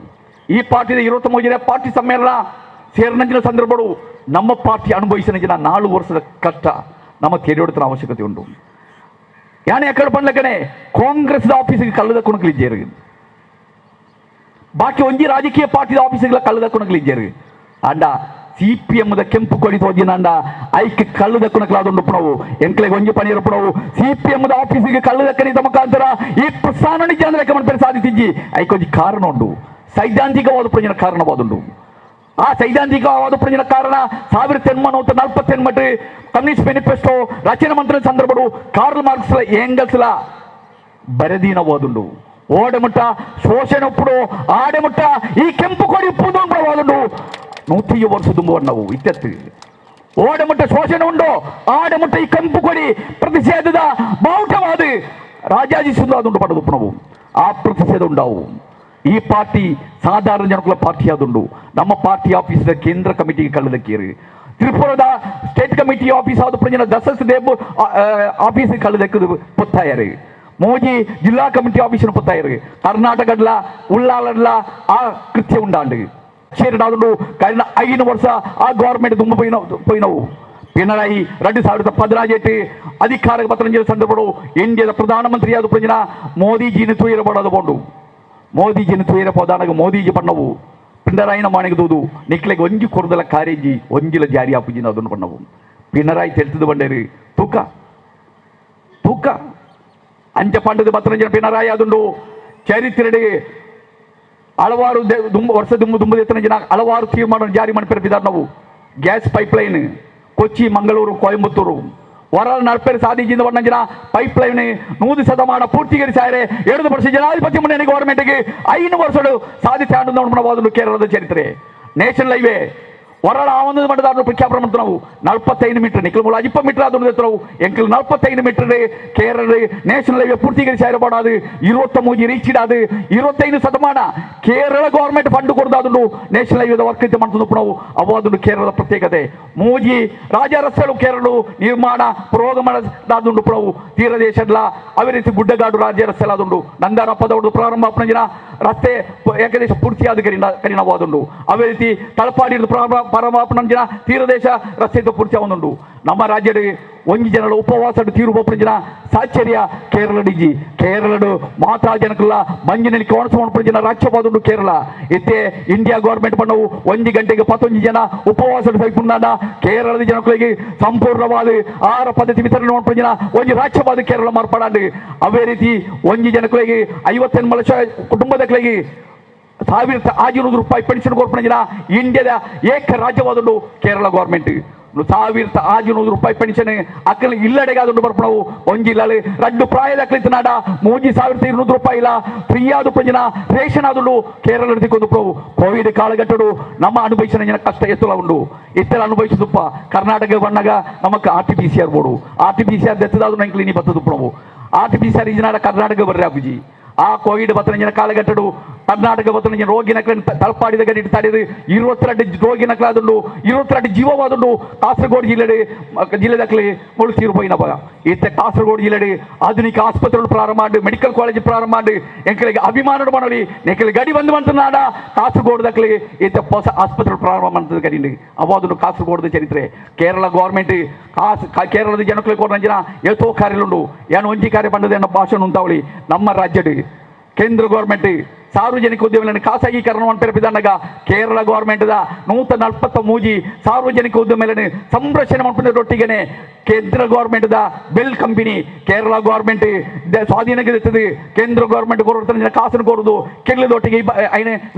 ಈ ಪಾರ್ಟಿದ 23ನೇ ಪಾರ್ಟಿ ಸಮ್ಮೇಳನ ಸೇರಿನಂಚಿನ ಸಂದರ್ಭಗಳು ನಮ್ಮ ಪಾರ್ಟಿ ಅನುಭವಿಸಿದ ಜನ 4 ವರ್ಷದ ಕಷ್ಟ ನಮ್ಮ ತೆರೆಯೊಡ್ತನ ಅವಶ್ಯಕತೆ ಉಂಟು. ಯಾನೆ ಎಕ್ಕಡೆ ಪಂಡ್ಲಕನೆ ಕಾಂಗ್ರೆಸ್ ಆಫೀಸಿಗೆ ಕಲ್ಲದ ಕೊಣಕ್ಲಿಜ್ಜೇರು, ಬಾಕಿ ಒಂಜಿ ರಾಜಕೀಯ ಪಾರ್ಟಿದ ಆಫೀಸಿಗೆ ಕಲ್ಲದ ಕೊಣಕ್ಲಿಜ್ಜೇರು. ಅಂಡ ಸಿಪಿಎಂ the ಕೆಂಪು ಕೊಡಿ ತೋಜಿನ ಅಂಡ ಐಕ್ ಕಲ್ಲದ ಕೊಣಕ್ಲಾದುಂಡು ಪುಣವು ಎಂಕ್ಲೆಗೆ ಒಂಜಿ ಪನೀರ್ ಪುಣವು ಸಿಪಿಎಂ the ಆಫೀಸಿಗೆ ಕಲ್ಲದ ಕಣಿದ ಮುಖಾಂತರ ಈ ಪ್ರಸ್ಥಾನ ನಿಜ ಅಂದ್ರೆ ಸಾಧಿಸಿಜ್ಜಿ ಐಕೊಂಜಿ ಕಾರಣ ಉಂಟು, ಸೈದ್ಧಾಂತಿಕವಾದ ಪ್ರಯೋಜನ ಕಾರಣವಾದುಂಡು. ಆ ಸೈದ್ಧಾಂತಿಕವಾದ ಪ್ರಯೋಜನ ಕಾರಣ 1848 ಕಮ್ಯುನಿಸ್ಟ್ ಮ್ಯಾನಿಫೆಸ್ಟೋ ರಚನೆ ಮಂತ್ರ ಸಂದರ್ಭಡು ಕಾರ್ಲ್ ಮಾರ್ಕ್ಸ್ ಎಂಗಲ್ಸ್ಲ ಬರೆದೀನವಾದುಂಡು. ಓಡೆಮುಟ್ಟ ಶೋಷಣೆ ಉಪ್ಪುಡು ಆಡೆಮುಟ್ಟ ಈ ಕೆಂಪು ಕೊಡಿ ಉಪ್ಪುದು 100 ವರ್ಷ ತುಂಬುವಣ್ಣವು ಇತ್ಯತ್ತು ಓಡೆಮುಟ್ಟ ಶೋಷಣೆ ಉಂಡು ಆಡೆಮುಟ್ಟ ಈ ಕೆಂಪು ಕೊಡಿ ಪ್ರತಿಷೇಧದ ಬಾವುಟವಾದ ರಾಜಾಜಿ ಸುಂದರದುಂಡು ಪಡೆದು ಆ ಪ್ರತಿಷೇಧ ಉಂಡಾವು. ಈ ಪಾರ್ಟಿ ಸಾಧಾರಣ ಜನಕುಲ ಪಾರ್ಟಿ ಆದುಂಡು. ನಮ್ಮ ಪಾರ್ಟಿ ಆಫೀಸಿನ ಕೇಂದ್ರ ಕಮಿಟಿಗೆ ಕಳೆದಕ್ಕೇರು ತ್ರಿಪುರದ state committee office ಆದ ಪ್ರಜನ ದಸಸ್ ದೇಬ್ ಆಫೀಸ್ ಕಳೆದಕ್ಕದು ಪೊತ್ತಾಯರು, ಮೋಜಿ ಜಿಲ್ಲಾ ಕಮಿಟಿ ಆಫೀಸಿನ ಪೊತ್ತಾಯರು, ಕರ್ನಾಟಕಡ್ಲ ಉಳ್ಳಾಲಡ್ಲ ಆ ಕೃತ್ಯ ಉಂಡಾಂಡು ಸೇರಿಡಾದುಂಡು. ಕಳೆದ 5 ವರ್ಷ ಆ ಗೌರ್ಮೆಂಟ್ ತುಂಬ ಪೋಯಿನವು. ಪಿಣರಾಯಿ 2014 ಅಧಿಕಾರ ಪತ್ರ ಸಂದರ್ಭಗಳು ಇಂಡಿಯಾದ ಪ್ರಧಾನಮಂತ್ರಿ ಆದ ಪ್ರಜನ ಮೋದಿಜಿನ ತೂಯಿರಬಾರದು ಬೋಂಡು ಮೋದಿಜಿನ ತೂಯಿರ ಪೋದಾನಗ ಮೋದಿಜಿ ಪಣ್ಣವು ಪಿಣರಾಯಿನ ಮಾಣಿಗೆ ದೂದು ನಿಕ್ಲೆಗೆ ಒಂಜಿ ಕೊರದಲ ಕಾರೇಜಿ ಒಂಜಿಲ ಜಾರಿ ಆಪುಜಿನ ಅದನ್ನು ಪಣ್ಣವು. ಪಿಣರಾಯಿ ತೆಲ್ತದು ಬಂಡೇರಿ ತೂಕ ತೂಕ ಅಂಚ ಪಂಡದ ಪತ್ರಂಜನ ಪಿಣರಾಯಿ ಅದುಂಡು ಚರಿತ್ರೆಡೆ ಹಲವಾರು ವರ್ಷ ದುಂಬು ದುಂಬು ಜನ ಹಲವಾರು ತೀರ್ಮಾನ ಜಾರಿ ಮಾಡಿ ಪೆರಪಿದ್ದಾರೆ. ನಾವು gas pipeline Kochi Mangaluru Coimbatore ವರ ನಡ್ಪೇರು ಸಾಧಿಸಿದ ಜನ ಪೈಪ್ ಲೈನ್ 100% ಪೂರ್ತೀಕರಿಸಾರೆ 2 ವರ್ಷ ಜನಾಧಿಪತಿ ಮುನ್ನಣಿ ಗೌರ್ಮೆಂಟ್ಗೆ 5 ವರ್ಷಗಳು ಸಾಧಿಸಿ ಆಂಡು ಕೇರಳದ ಚರಿತ್ರೆ. ನ್ಯಾಷನಲ್ ಹೈವೇ ವರಳ ಆವಂದದ ಮಟ್ಟದ ಪ್ರಖ್ಯಾಪನ ಮಾಡ್ತು ನಾವು 45 ಮೀಟರ್ ನಿಖಲ್ ಮೂಲ 20 ಮೀಟರ್ ಆದ ನಾವು ಎಂಕಲ್ 45 metre Kerala national highway ಪೂರ್ತೀಕರಿಸಾಯಿರಬಾರದು 23 reach ಇಡಾದು 25% Kerala government fund ಕೊಡ್ದಾದುಂಡು national ಹೈವೇದ work ಇತ್ತು ಮಾಡ್ತದ್ದು ನಾವು ಅವಾದುಂಡು ಕೇರಳದ ಪ್ರತ್ಯೇಕತೆ. ಮೂಜಿ ರಾಜ ರಸ್ತೆಗಳು ಕೇರಳ ನಿರ್ಮಾಣ ಪುರೋಗಮನದಾದುಂಡು ನಾವು ತೀರ ದೇಶಡ್ಲ ಅದೇ ರೀತಿ ಗುಡ್ಡಗಾಡು ರಾಜ್ಯ ರಸ್ತೆ ಆದುಂಡು ನಂದಾರ ಪದవుಡು ಪ್ರಾರಂಭ ಜನ ರಸ್ತೆ ಏಕದೇಶ ಪೂರ್ತಿಯಾದ ಕರಿನವಾದುಂಡು. ಅದೇ ರೀತಿ ತಳಪಾಡಿ ಪರಮಾಪನ ತೀರದೇಶ ರಸ್ತೆ ಪೂರ್ತಿ ಆವೊಂದುಂಡು. ನಮ್ಮ ರಾಜ್ಯದ ಒಂಜಿ ಜನರ ಉಪವಾಸ ತೀರು ಜನ ಸಾಚರ್ಯ ಕೇರಳ ಡಿಜಿ ಕೇರಳಡು ಮಾತಾ ಜನಕುಲ್ಲ ಮಂಜಿನಲ್ಲಿ ಕೋಣಸೋಣ ಜನ ರಾಜ್ಯವಾದುಂಡು ಕೇರಳ. ಇತ್ತೆ ಇಂಡಿಯಾ ಗೌರ್ಮೆಂಟ್ ಪಣ್ಣವು 1 ಗಂಟೆಗೆ 11 ಜನ ಉಪವಾಸ ಸೈಪುಂಡ ಕೇರಳದ ಜನಗಳಿಗೆ ಸಂಪೂರ್ಣವಾದ ಆಹಾರ ಪದ್ಧತಿ ವಿತರಣೆ ಮಾಡ್ಪುನ ಜನ ಒಂಜಿ ರಾಜ್ಯವಾದ ಕೇರಳ ಮಾರ್ಪಾಡಾಂಡು. ಅದೇ ರೀತಿ ಒಂಜಿ ಜನಗಳಿಗೆ 58 ಲಕ್ಷ ಕುಟುಂಬದಗಳಿಗೆ 1600 ರೂಪಾಯಿ ಪೆನ್ಷನ್ ಕೊರ್ಪುನ ಜನ ಇಂಡಿಯಾದ ಏಕ ರಾಜ್ಯವಾದುಂಡು ಕೇರಳ ಗೌರ್ಮೆಂಟ್. 1600 ರೂಪಾಯಿ ಪೆನ್ಷನ್ ಅಕ್ಕಲ ಇಲ್ಲಡೆಗಾದುಂಡು ಬರ್ಪಣವು ಒಂಜಿ ಇಲ್ಲಳೆ ರಡ್ಡು ಪ್ರಾಯದ ಅಕ್ಕಲಿತ್ತು ನಾಡ 3200 ರೂಪಾಯಿ ಇಲ್ಲ ಫ್ರೀ ಆದ ಜನ ರೇಷನ್ ಆದುಂಡು ಕೇರಳ ತಿಕ್ಕೊಂದು ಪ್ರಭು. ಕೋವಿಡ್ ಕಾಲಘಟ್ಟಡು ನಮ್ಮ ಅನುಭವಿಸಿದ ಜನ ಕಷ್ಟ ಎತ್ತುಲ ಉಂಡು ಇತ್ತೆಲ್ಲ ಅನುಭವಿಸಿದಪ್ಪ. ಕರ್ನಾಟಕ ಬಣ್ಣಗ ನಮಕ್ RT-PCR board RT-PCR ದೆತ್ತದಾದ್ರು ನಂಗೆ ಕ್ಲೀನಿ ಬತ್ತದು ಪ್ರಭು. RT-PCR ಇಜನಾಡ ಕರ್ನಾಟಕ ಬರ್ರಿ ಆಪುಜಿ. ಆ ಕೋವಿಡ್ ಬತ್ತನ ಕಾಲಘಟ್ಟಡು ಕರ್ನಾಟಕ ಬತ್ತನ ರೋಗಿನ ತಳಪಾಡಿದ ಗಡಿ ತಡೆದು 22 ರೋಗಿನ ಕ್ಲಾದುಂಡು 22 ಜೀವವಾದುಂಡು ಕಾಸರಗೋಡು ಜಿಲ್ಲೆ ಜಿಲ್ಲೆದಕ್ಲಿ ಮುಳು ತೀರು ಪೋಯಿನಪ. ಇತ್ತೆ ಕಾಸರಗೋಡು ಜಿಲ್ಲೆ ಆಧುನಿಕ ಆಸ್ಪತ್ರೆಗಳು ಪ್ರಾರಂಭ ಮಾಡಿ ಮೆಡಿಕಲ್ ಕಾಲೇಜ್ ಪ್ರಾರಂಭ ಮಾಡಿ ಎಂಕಲಿಗೆ ಅಭಿಮಾನಡು ಮಾಡಲಿ ಎಂಕಲಿಗೆ ಗಡಿ ಬಂದು ಮಂತನಾಡ ಕಾಸರಗೋಡು ದಕ್ಲಿ ಇತ್ತೆ ಹೊಸ ಆಸ್ಪತ್ರೆ ಪ್ರಾರಂಭ ಮಾಡ್ತದೆ ಗಡಿ ಅವಾದುಂಡು ಕಾಸರಗೋಡದ ಚರಿತ್ರೆ. ಕೇರಳ ಗೌರ್ಮೆಂಟ್ ಕೇರಳದ ಜನಕ್ಕೆ ಕೊಡ ಜನ ಏತೋ ಕಾರ್ಯಲುಂಡು ಏನು ಒಂಜಿ ಕಾರ್ಯ ಬಂದದ ಎನ್ನ ಭಾಷಣ ಉಂಟಾವಳಿ. ನಮ್ಮ ರಾಜ್ಯಡು ಕೇಂದ್ರ ಗೌರ್ಮೆಂಟ್ ಸಾರ್ವಜನಿಕ ಉದ್ಯಮಗಳನ್ನು ಖಾಸಗೀಕರಣವನ್ನು ಪ್ರೇರೇಪಿಸಿದಾಗ ಕೇರಳ ಗೌರ್ಮೆಂಟ್ 143 ಸಾರ್ವಜನಿಕ ಉದ್ಯಮಗಳನ್ನು ಸಂರಕ್ಷಣೆ ಮಾಡಿಕೊಂಡೊಟ್ಟಿಗೆ ಕೇಂದ್ರ government bell company Kerala government ಸ್ವಾಧೀನಕ್ಕೆ ಇರ್ತದೆ. ಕೇಂದ್ರ ಗೌರ್ಮೆಂಟ್ ಕೊಡುವ ಕಾಸನ್ನು ಕೊಡುದು ಕೇರಳದೊಟ್ಟಿಗೆ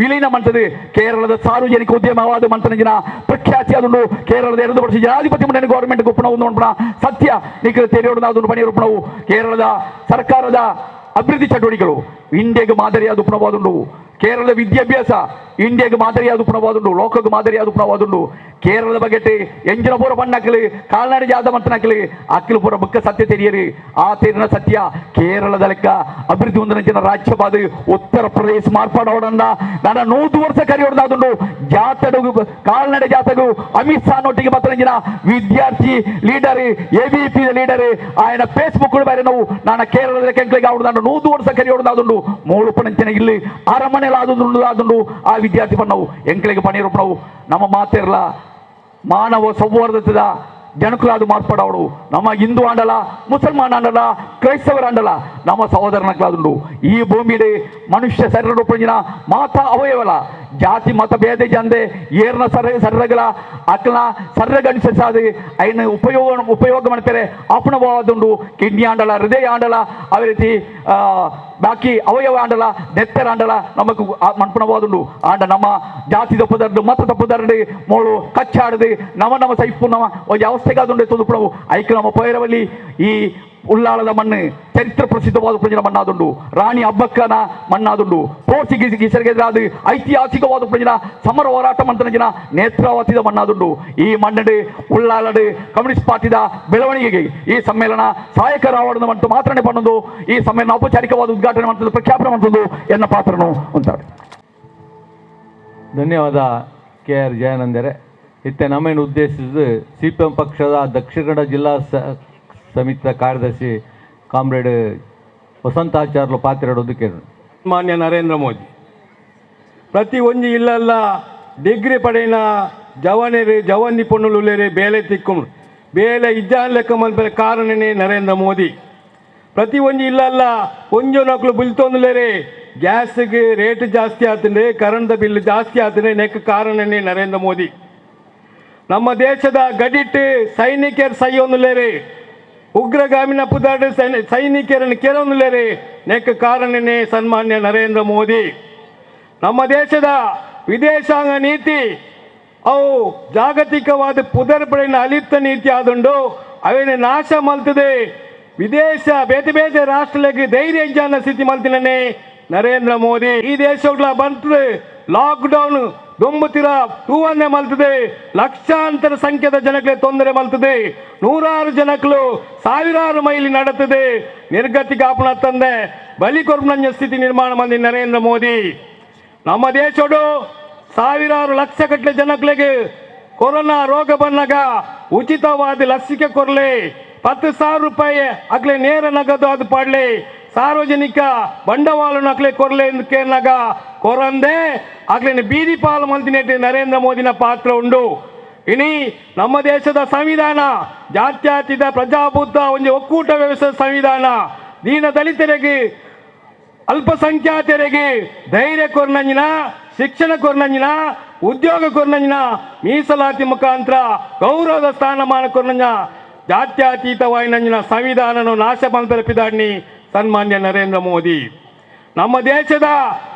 ವಿಲೀನ ಮಾಡ್ತದೆ. ಕೇರಳದ ಸಾರ್ವಜನಿಕ ಉದ್ಯಮವಾದ ಮಂತನ ಜನ ಪ್ರಖ್ಯಾತಿ ಅದನ್ನು ಕೇರಳದ 2 ವರ್ಷ ಜನಾಧಿಪತಿ ಮಂಡಳಿ ಗೌರ್ಮೆಂಟ್ ಒಪ್ಪಣವು ಸತ್ಯ ನಿಖರ ತೆರೆಯೋಡು ಅದನ್ನು ಪಣಿಯೊಪ್ಪಣವು. ಕೇರಳದ ಸರ್ಕಾರದ ಅಭಿವೃದ್ಧಿ ಚಟುವಟಿಕೆಗಳು ಇಂಡಿಯಾಗೆ ಮಾದರಿಯಾದ ಉಪಣವಾದುಂಡು. ಕೇರಳದ ವಿದ್ಯಾಭ್ಯಾಸ ಇಂಡಿಯಾಗೆ ಮಾದರಿಯಾದ ಉಪಣವಾದುಂಡು, ಲೋಕಕ್ಕೆ ಮಾದರಿಯಾದ ಉಪಣವಾದುಂಡು. ಕೇರಳದ ಬಗೆಟ್ ಎಂಜಿನ ಪೂರ ಬಣ್ಣಾಕಲಿ ಕಾಲ್ನಡೆ ಜಾತ ಮಂತನಕಲಿ ಅಕ್ಕಿಲು ಪೂರ ಬುಕ್ಕ ಸತ್ಯ ತೆರಿಯರಿ. ಆ ತೇರಿನ ಸತ್ಯ ಕೇರಳದ ಲೆಕ್ಕ ಅಭಿವೃದ್ಧಿ ಹೊಂದಿನ ರಾಜ್ಯವಾದ ಉತ್ತರ ಪ್ರದೇಶ ಮಾರ್ಪಾಡೋಡಂದ ನನ್ನ 100 ವರ್ಷ ಕರಿಯೋಡದಾದುಂಡು. ಜಾತಡು ಕಾಲ್ನಡೆ ಜಾತಗು ಅಮಿತ್ ಶಾ ನೊಟ್ಟಿಗೆ ಬತ್ತನ ವಿದ್ಯಾರ್ಥಿ leader ABP leader ఆయన ಫೇಸ್ಬುಕ್ ಬೇರೆ ನಾವು ನಾನು ಕೇರಳದ ಕೆಂಕಲಿಗೆ ಅವಡು 100 ವರ್ಷ ಕರಿಯೋಡದಾದುಂಡು. ಮೂಳು ಪಣಂಚಿನ ಇಲ್ಲಿ ಅರಮನೆಲಾದುಂಡು ಆದುಂಡು ಆ ವಿದ್ಯಾರ್ಥಿ ಪಣ್ಣವು ಎಂಕಲಿಗೆ ಪಣಿರಪ್ಪಣವು. ನಮ್ಮ ಮಾತಿರಲ್ಲ ಮಾನವ ಸೌಹಾರ್ದದ ಜನಕುಲಾದ ಮಾರ್ಪಡವಡು. ನಮ್ಮ ಹಿಂದೂ ಆಂಡಲ ಮುಸಲ್ಮಾನ್ ಆಂಡಲ ಕ್ರೈಸ್ತವರ ಆಂಡಲ ನಮ್ಮ ಸಹೋದರನಕ್ಲಾದುಂಡು. ಈ ಭೂಮಿಡೆ ಮನುಷ್ಯ ಶರೀರ ರೂಪಂಜಿನ ಮಾತಾ ಅವಯವಲ ಜಾತಿ ಮತ ಭೇದ ಜಂದೆ ಏರ್ನ ಸರ್ರಗಳ ಅಕ್ಲ ಸರ್ರಗಣಿಸಾದ ಐನ ಉಪಯೋಗ ಮಾಡ್ತಾರೆ ಅಪಣವಾದುಂಡು. ಕಿಡ್ನಿ ಆಂಡಲ ಹೃದಯ ಆಂಡಲ ಅದೇ ರೀತಿ ಬಾಕಿ ಅವಯವ ಆಂಡಲ ನೆತ್ತರ ಆಂಡಲ ನಮಕ್ ಮನ್ಪಣವಾದುಂಡು. ಆಂಡ ನಮ್ಮ ಜಾತಿ ತಪ್ಪುದರಡು ಮತ ತಪ್ಪುದರಡು ಮೋಳು ಕಚ್ಚಾಡದು ನವ ನವ ಸೈಪು ನವ ಒಂದು ಅವಸ್ಥೆಗಾದುಂಡು ತೊದುಪಣವು. ಐಕ್ ನಮ್ಮ ಪೈರವಲ್ಲಿ ಈ ಉಳ್ಳಾಳದ ಮಣ್ಣು ಚರಿತ್ರ ಪ್ರಸಿದ್ಧವಾದ ಪ್ರಜನ ಮಣ್ಣಾದುಂಡು. ರಾಣಿ ಅಬ್ಬಕ್ಕನ ಮಣ್ಣಾದುಂಡು. ಪೋರ್ಚುಗೀಸರಿಗೆ ಐತಿಹಾಸಿಕವಾದ ಪ್ರಜನ ಸಮರ ಹೋರಾಟ ಮಂತನ ಜನ ನೇತ್ರಾವತಿದ ಮಣ್ಣಾದುಂಡು. ಈ ಮಣ್ಣಡು ಉಳ್ಳಾಳಡು ಕಮ್ಯುನಿಸ್ಟ್ ಪಾರ್ಟಿದ ಬೆಳವಣಿಗೆಗೆ ಈ ಸಮ್ಮೇಳನ ಸಹಾಯಕರಾವಡದ ಮತ್ತು ಮಾತ್ರನೇ ಪಣ್ಣದು. ಈ ಸಮ್ಮೇಳನ ಔಪಚಾರಿಕವಾದ ಉದ್ಘಾಟನೆ ಮಾಡ್ತದೆ ಪ್ರಖ್ಯಾಪನೆ ಮಾಡ್ತದ್ದು ಎನ್ನ ಪಾತ್ರನು ಅಂತಾರೆ. ಧನ್ಯವಾದ ಕೆ ಆರ್ ಜಯಾನಂದರೆ. ಇತ್ತೆ ನಮ್ಮನ್ನು ಉದ್ದೇಶಿಸಿದ CPM ಪಕ್ಷದ ದಕ್ಷಿಣ ಕನ್ನಡ ಜಿಲ್ಲಾ ಸಮಿತಿಯ ಕಾರ್ಯದರ್ಶಿ ಕಾಮ್ರೇಡ್ ವಸಂತಾಚಾರ್ಲು ಪಾತ್ರೆಡೋದು ಕೇಳು. ಮಾನ್ಯ ನರೇಂದ್ರ ಮೋದಿ ಪ್ರತಿ ಒಂಜಿ ಇಲ್ಲಲ್ಲ ಡಿಗ್ರಿ ಪಡೆಯಿನ ಜವನೇರಿ ಜವನ್ ನಿಪುಣುಲೇರಿ ಬೇಲೆ ತಿಕ್ಕು ಬೇಲೆ ಇಜ್ಜಾನ್ ಲೆಕ್ಕ ಮಲ್ಪೆ ಕಾರಣನೇ ನರೇಂದ್ರ ಮೋದಿ. ಪ್ರತಿ ಒಂಜಿ ಇಲ್ಲಲ್ಲ ಒಂಜು ನಕ್ಲು ಬುಲ್ತೊಂದುಲೇರಿ ಗ್ಯಾಸ್ಗೆ ರೇಟ್ ಜಾಸ್ತಿ ಆತಂದ್ರೆ ಕರೆಂಟ್ ಬಿಲ್ ಜಾಸ್ತಿ ಆತಂದ್ರೆ ನೆಕ್ ಕಾರಣನೇ ನರೇಂದ್ರ ಮೋದಿ. ನಮ್ಮ ದೇಶದ ಗಡಿಟ್ಟು ಸೈನಿಕರು ಸೈಯೊಂದುಲೇರಿ ಉಗ್ರಗಾಮಿನ ಪುದಾಡ ಸೈನಿಕರನ್ನು ಕೆರೊಂದುಲೇರಿ ನೆಕ್ ಕಾರಣನೇ ಸನ್ಮಾನ್ಯ ನರೇಂದ್ರ ಮೋದಿ. ನಮ್ಮ ದೇಶದ ವಿದೇಶಾಂಗ ನೀತಿ ಅವು ಜಾಗತಿಕವಾದ ಪುದರ್ಪಡೆಯ ಅಲಿಪ್ತ ನೀತಿ ಆದುಂಡು ಅವೇನೆ ನಾಶ ಮಲ್ತದೆ. ವಿದೇಶ ಬೇತೆ ಬೇತೆ ರಾಷ್ಟ್ರಗಳಿಗೆ ಧೈರ್ಯ ಇಜ್ಜಾನ ಸ್ಥಿತಿ ಮಲ್ತಿನೇ ನರೇಂದ್ರ ಮೋದಿ. ಈ ದೇಶಗಳ ಬಂತದೆ ಲಾಕ್ಡೌನ್ ದೊಂಬುತ್ತಿರ ತೂವನ್ನೇ ಮಲ್ತದೆ, ಲಕ್ಷಾಂತರ ಸಂಖ್ಯೆದ ಜನಕ್ಕೆ ತೊಂದರೆ ಮಲ್ತದೆ, ನೂರಾರು ಜನಕ್ಕಳು ಸಾವಿರಾರು ಮೈಲಿ ನಡತದೆ, ನಿರ್ಗತಿ ಕಾಪುಣ ತಂದೆ ಬಲಿ ಕೊರ್ಪುನಂಜ ಸ್ಥಿತಿ ನಿರ್ಮಾಣ ಮಂದಿ ನರೇಂದ್ರ ಮೋದಿ. ನಮ್ಮ ದೇಶಡು ಸಾವಿರಾರು ಲಕ್ಷ ಗಟ್ಟಲೆ ಜನಗಳಿಗೆ ಕೊರೋನಾ ರೋಗ ಬಂದಾಗ ಉಚಿತವಾದ ಲಸಿಕೆ ಕೊರಲಿ, 10,000 ರೂಪಾಯಿ ಅಗ್ಲೆ ನೇರ ನಗದು ಅದು ಪಾಡ್ಲಿ, ಸಾರ್ವಜನಿಕ ಬಂಡವಾಳ ಅಕ್ಲೆ ಕೊರ್ಲೆ ಕೇರ್ನಾಗ ಕೊರಂದೆ ಅಕ್ಲೆನ ಬೀದಿ ಪಾಲು ಮಲ್ತಿನೆಟ್ ನರೇಂದ್ರ ಮೋದಿನ ಪಾತ್ರ ಉಂಡು. ಇನಿ ನಮ್ಮ ದೇಶದ ಸಂವಿಧಾನ ಜಾತ್ಯತೀತ ಪ್ರಜಾಪ್ರಭುತ್ವ ಒಂದು ಒಕ್ಕೂಟ ವ್ಯವಸ್ಥೆ ಸಂವಿಧಾನ ದೀನ ದಲಿತರಿಗೆ ಅಲ್ಪಸಂಖ್ಯಾತರಿಗೆ ಧೈರ್ಯ ಕೊರ್ನಂಜಿನ, ಶಿಕ್ಷಣ ಕೊರ್ನಂಜಿನ, ಉದ್ಯೋಗ ಕೊರ್ನಂಜಿನ, ಮೀಸಲಾತಿ ಮುಖಾಂತರ ಗೌರವದ ಸ್ಥಾನಮಾನ ಕೊರ್ನಂಜ ಜಾತ್ಯತೀತವಾಯಿನಂಜಿನ ಸಂವಿಧಾನನು ನಾಶ ಮಲ್ಪೆರಪಿದಾಡ್ನಿ ಸನ್ಮಾನ್ಯ ನರೇಂದ್ರ ಮೋದಿ. ನಮ್ಮ ದೇಶದ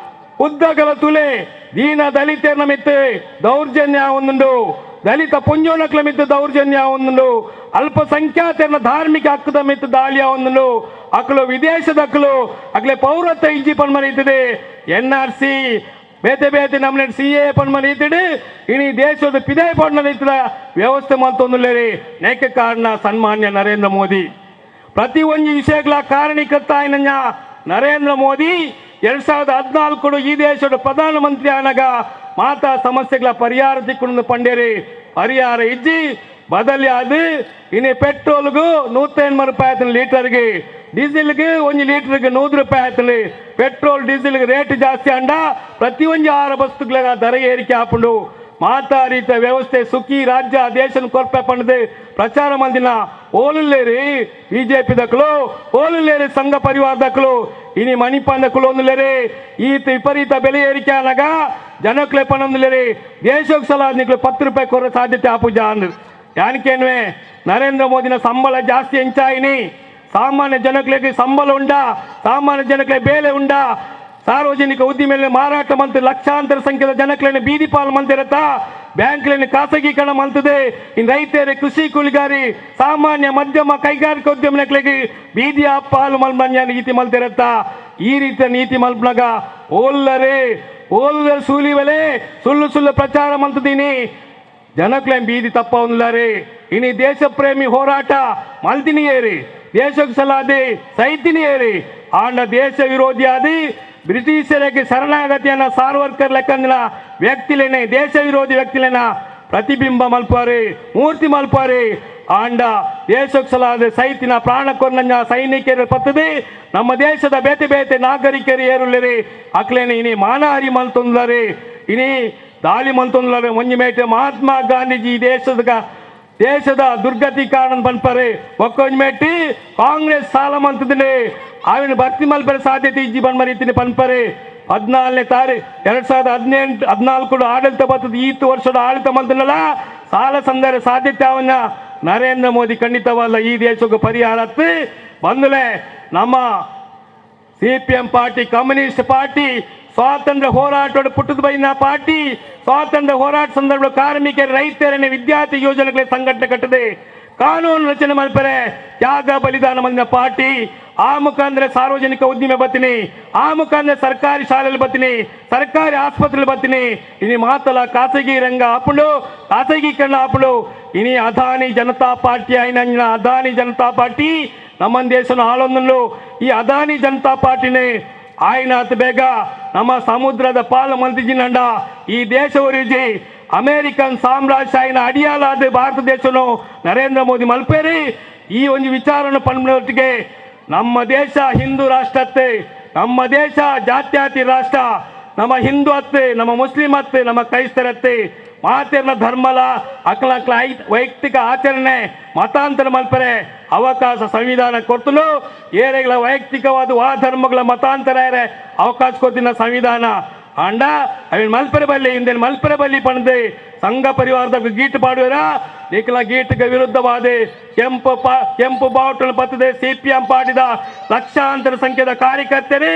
ಉದ್ದಗಲ ತುಲೆ ದೀನ ದಲಿತರ ಮಿತ್ತು ದೌರ್ಜನ್ಯ ಒಂದುಂಡು, ದಲಿತ ಪುಂಜೋನಕ್ಲ ಮಿತ್ತು ದೌರ್ಜನ್ಯ ಒಂದುಂಡು, ಅಲ್ಪಸಂಖ್ಯಾತರ ಧಾರ್ಮಿಕ ಹಕ್ಕದ ಮಿತ್ತು ದಾಳಿಯ ಒಂದುಂಡು. ಅಕ್ಲು ವಿದೇಶದ ಅಕ್ಲು ಅಕ್ಲೆ ಪೌರತ್ವ ಇಜ್ಜಿ ಪನ್ಮರೀತಿದೆ ಎನ್ಆರ್ಸಿ ಬೇತೆ ಬೇತೆ ನಮ್ಮನೆ ಸಿಎ ಪನ್ಮರೀತಿಡು ಇಡೀ ದೇಶದ ಪಿದಾಯಿ ಪಣ್ಣ ವ್ಯವಸ್ಥೆ ಮಲ್ತೊಂದುಲ್ಲೇರಿ. ನೇಕ ಕಾರಣ ಸನ್ಮಾನ್ಯ ನರೇಂದ್ರ ಮೋದಿ. ಪ್ರತಿ ಒಂಜಿ ವಿಷಯಗಳ ಕಾರಣೀಕರ್ತ ಆಯಿನಂಜ ನರೇಂದ್ರ ಮೋದಿ 2014 ಈ ದೇಶದ ಪ್ರಧಾನಮಂತ್ರಿ ಆನಗ ಮಾತಾ ಸಮಸ್ಯೆಗಳ ಪರಿಹಾರ ತಿಕ್ಕೊಂಡು ಪಂಡೇರಿ. ಪರಿಹಾರ ಇಜ್ಜಿ, ಬದಲಿ ಅದು ಇನಿ ಪೆಟ್ರೋಲ್ಗೂ 180 ರೂಪಾಯಿ ಆಯ್ತು ಲೀಟರ್ಗೆ, ಡೀಸೆಲ್ಗೆ ಒಂಜಿ ಲೀಟರ್ಗೆ 100 ರೂಪಾಯಿ ಆಯ್ತು. ಪೆಟ್ರೋಲ್ ಡೀಸೆಲ್ಗೆ ರೇಟ್ ಜಾಸ್ತಿ ಅಂಡ ಪ್ರತಿ ಒಂಜಿ ಆಹಾರ ವಸ್ತುಗಳ ದರ ಏರಿಕೆ ಆಪುಂಡು. ಮಾತಾ ರೀತಿಯ ವ್ಯವಸ್ಥೆ ಸುಖಿ ರಾಜ್ಯ ದೇಶನ ಕೊರ್ಪೆ ಪಂಡದು ಪ್ರಚಾರ ಮಂದಿನ ಓಲುಲ್ಲೇರಿ ಬಿಜೆಪಿ ದಕ್ಕಲು, ಓಲುಲ್ಲೇರಿ ಸಂಘ ಪರಿವಾರ ದಕ್ಕಲು, ಇನಿ ಮಣಿಪಾಂದ ಒಂದುಲೇರಿ. ಈತ ವಿಪರೀತ ಬೆಲೆ ಏರಿಕೆ ಆನಾಗ ಜನಕ್ಲೆ ಪಣೊಂದುಲೇರಿ ದೇಶಕ್ಕೆ ಸಲ ನಿಕ್ಲು 10 ರೂಪಾಯಿ ಕೊರ ಸಾಧ್ಯತೆ ಆಪುಜ ಅಂದ್. ಯಾನಿಕೇನ್ವೆ ನರೇಂದ್ರ ಮೋದಿನ ಸಂಬಳ ಜಾಸ್ತಿ ಹೆಂಚಾಯಿನಿ, ಸಾಮಾನ್ಯ ಜನಕ್ಲೆಗೆ ಸಂಬಳ ಉಂಡ, ಸಾಮಾನ್ಯ ಜನಕ್ಲೆ ಬೇಲೆ ಉಂಡ, ಸಾರ್ವಜನಿಕ ಉದ್ದಿಮೆಯಲ್ಲಿ ಮಾರಾಟ ಮಂತ್ ಲಕ್ಷಾಂತರ ಸಂಖ್ಯೆದ ಜನಕ್ಲೆನ ಬೀದಿ ಪಾಲು ಮಂತಿರತ್ತ, ಬ್ಯಾಂಕ್ಲೇನ ಖಾಸಗೀಕರಣ ಮಂತದೆ, ಇನ್ ರೈತರೆ ಕೃಷಿ ಕೂಲಿಗಾರಿ ಸಾಮಾನ್ಯ ಮಧ್ಯಮ ಕೈಗಾರಿಕೋದ್ಯಮನಕ್ಲೆಗೆ ಬೀದಿಯ ಪಾಲು ಮಲ್ಮನ್ಯ ನೀತಿ ಮಲ್ತಿರತ್ತ. ಈ ರೀತಿಯ ನೀತಿ ಮಲ್ಪನಾಗ ಓಲ್ಲರೆ ಓಲ್ಲರೆ ಸೂಲಿವಲೆ ಸುಳ್ಳು ಸುಳ್ಳು ಪ್ರಚಾರ ಮಂತದೀನಿ ಜನಕ್ಲೇನ್ ಬೀದಿ ತಪ್ಪ ಉಂದ್ಲಾರೆ. ಇನಿ ದೇಶ ಪ್ರೇಮಿ ಹೋರಾಟ ಮಲ್ತಿನಿ ಏರಿ, ದೇಶಕ್ಕೆ ಸಲಾದಿ ಸೈತಿನಿ ಏರಿ. ಆಂಡ ದೇಶ ವಿರೋಧಿ ಆದಿ ಬ್ರಿಟಿಷರಿಗೆ ಶರಣಾಗತಿಯನ್ನ ಸಾರ್ವರ್ಕರ್ ಲೆಕ್ಕಂದಿನ ವ್ಯಕ್ತಿಲೇನೆ ದೇಶ ವಿರೋಧಿ ವ್ಯಕ್ತಿಲೇನ ಪ್ರತಿಬಿಂಬ ಮಲ್ಪಾರಿ ಮೂರ್ತಿ ಮಲ್ಪಾರಿ. ಆಂಡ ದೇಶಕ್ಕೆ ಸಲಾದ ಸೈತಿನ ಪ್ರಾಣ ಕೊರ್ನಂಜ ಸೈನಿಕರು ಪತ್ತದೆ ನಮ್ಮ ದೇಶದ ಬೇತೆ ಬೇತೆ ನಾಗರಿಕರು ಏರುಲ್ಲರಿ ಅಕ್ಲೇನೆ ಇನಿ ಮಾನಹಾರಿ ಮಲ್ತೊಂದ್ಲಾರಿ, ಇನಿ ದಾಳಿ ಮಲ್ತೊಂದ್ಲಾರಿ. ಒಂಜಿ ಮೇಟೆ ಮಹಾತ್ಮ ಗಾಂಧೀಜಿ ದೇಶದ ದುರ್ಗತಿ ಕಾರಣ ಪನ್ಪರೆ, ಒಕ್ಕೊಂಜಿ ಮೇಟಿ ಕಾಂಗ್ರೆಸ್ ಸಾಲ ಮಂತದಿನಿ ಆವಿನ ಭರ್ತಿ ಮಲ್ಪರೆ ಸಾಧ್ಯತೆ ಇಜ್ಜಿ ಬನ್ಮರೀತಿನಿ ಪನ್ಪರೆ. 14ನೇ ತಾರೀಕು 2018 14 ಆಡಳಿತ ಬರ್ತದೆ, ಈತು ವರ್ಷದ ಆಡಳಿತ ಮಂತನಲ್ಲ ಸಾಲ ಸಂದರ ಸಾಧ್ಯತೆ ಅವನ್ನ ನರೇಂದ್ರ ಮೋದಿ ಖಂಡಿತವಲ್ಲ ಈ ದೇಶಕ್ಕೆ ಪರಿಹಾರ ಬಂದಲೆ. ನಮ್ಮ CPM party communist party ಸ್ವಾತಂತ್ರ್ಯ ಹೋರಾಟದ ಪುಟ್ಟದ ಬೈನ ಪಾರ್ಟಿ, ಸ್ವಾತಂತ್ರ್ಯ ಹೋರಾಟ ಸಂದರ್ಭ ಕಾರ್ಮಿಕರ ರೈತರನ್ನ ವಿದ್ಯಾರ್ಥಿ ಯೋಜನೆಗಳ ಸಂಘಟನೆ ಕಟ್ಟದೆ ಕಾನೂನು ರಚನೆ ಮಲ್ಪರೆ ತ್ಯಾಗ ಬಲಿದಾನ ಮಂದಿನ ಪಾರ್ಟಿ. ಆ ಮುಖಾಂತರ ಸಾರ್ವಜನಿಕ ಉದ್ದಿಮೆ ಬರ್ತೀನಿ, ಆ ಮುಖಾಂತರ ಸರ್ಕಾರಿ ಶಾಲೆಯಲ್ಲಿ ಬರ್ತೀನಿ, ಸರ್ಕಾರಿ ಆಸ್ಪತ್ರೆಯಲ್ಲಿ ಬರ್ತೀನಿ. ಇನಿ ಮಾತಲ ಖಾಸಗಿ ರಂಗ ಆಪುಂಡು, ಖಾಸಗೀಕರಣ ಆಪುಂಡು. ಇನಿ ಅದಾನಿ ಜನತಾ ಪಾರ್ಟಿ అయిన ಅದಾನಿ ಜನತಾ ಪಾರ್ಟಿ ನಮ್ಮ ದೇಶನ ಆಳೊಂದುಂಡು. ಈ ಅದಾನಿ ಜನತಾ ಪಾರ್ಟಿನೇ ಆಯ್ನಾತ್ ಬೇಗ ನಮ್ಮ ಸಮುದ್ರದ ಪಾಲು ಮಂತಿಜಿನಂಡ ಈ ದೇಶ ಒರಿಜಿ ಅಮೇರಿಕನ್ ಸಾಮ್ರಾಜ್ಯ ಅಡಿಯಾಲಾದ ಭಾರತ ದೇಶನು ನರೇಂದ್ರ ಮೋದಿ ಮಲ್ಪೇರಿ. ಈ ಒಂದು ವಿಚಾರವನ್ನು ಪನ್ಮೊಟ್ಟಿಗೆ ನಮ್ಮ ದೇಶ ಹಿಂದೂ ರಾಷ್ಟ್ರತ್ತೆ, ನಮ್ಮ ದೇಶ ಜಾತ್ಯಾತಿ ರಾಷ್ಟ್ರ, ನಮ್ಮ ಹಿಂದೂ ಅತ್ತೆ, ನಮ್ಮ ಮುಸ್ಲಿಂ ಅತ್ತೆ, ನಮ್ಮ ಕ್ರೈಸ್ತರತ್ತೆ, ಮಾತೆರ್ನ ಧರ್ಮಲ ಅಕ್ಲ ವೈಯಕ್ತಿಕ ಆಚರಣೆ ಮತಾಂತರ ಮಲ್ಪರೆ ಅವಕಾಶ ಸಂವಿಧಾನ ಕೊಡ್ತಲು. ಏರೆಗಳ ವೈಯಕ್ತಿಕವಾದ ವಾ ಧರ್ಮಗಳ ಮತಾಂತರ ಅವಕಾಶ ಕೊಡ್ತಿನ ಸಂವಿಧಾನ ಅಂಡ ಅವಿನ ಮಲ್ಪರೆ ಬಲ್ಲಿ ಇಂದಿನ ಮಲ್ಪರೆ ಬಲ್ಲಿ ಪಣದೆ ಸಂಘ ಪರಿವಾರದ ಗೀಟ್ ಪಾಡುವರ ನಿಖಲ ಗೀಟ್ಗೆ ವಿರುದ್ಧವಾದ ಕೆಂಪು ಕೆಂಪು ಬಾವುಟನ್ನು ಪತ್ತದೆ ಸಿಪಿಎಂ ಪಾರ್ಟಿದ ಲಕ್ಷಾಂತರ ಸಂಖ್ಯೆದ ಕಾರ್ಯಕರ್ತರೇ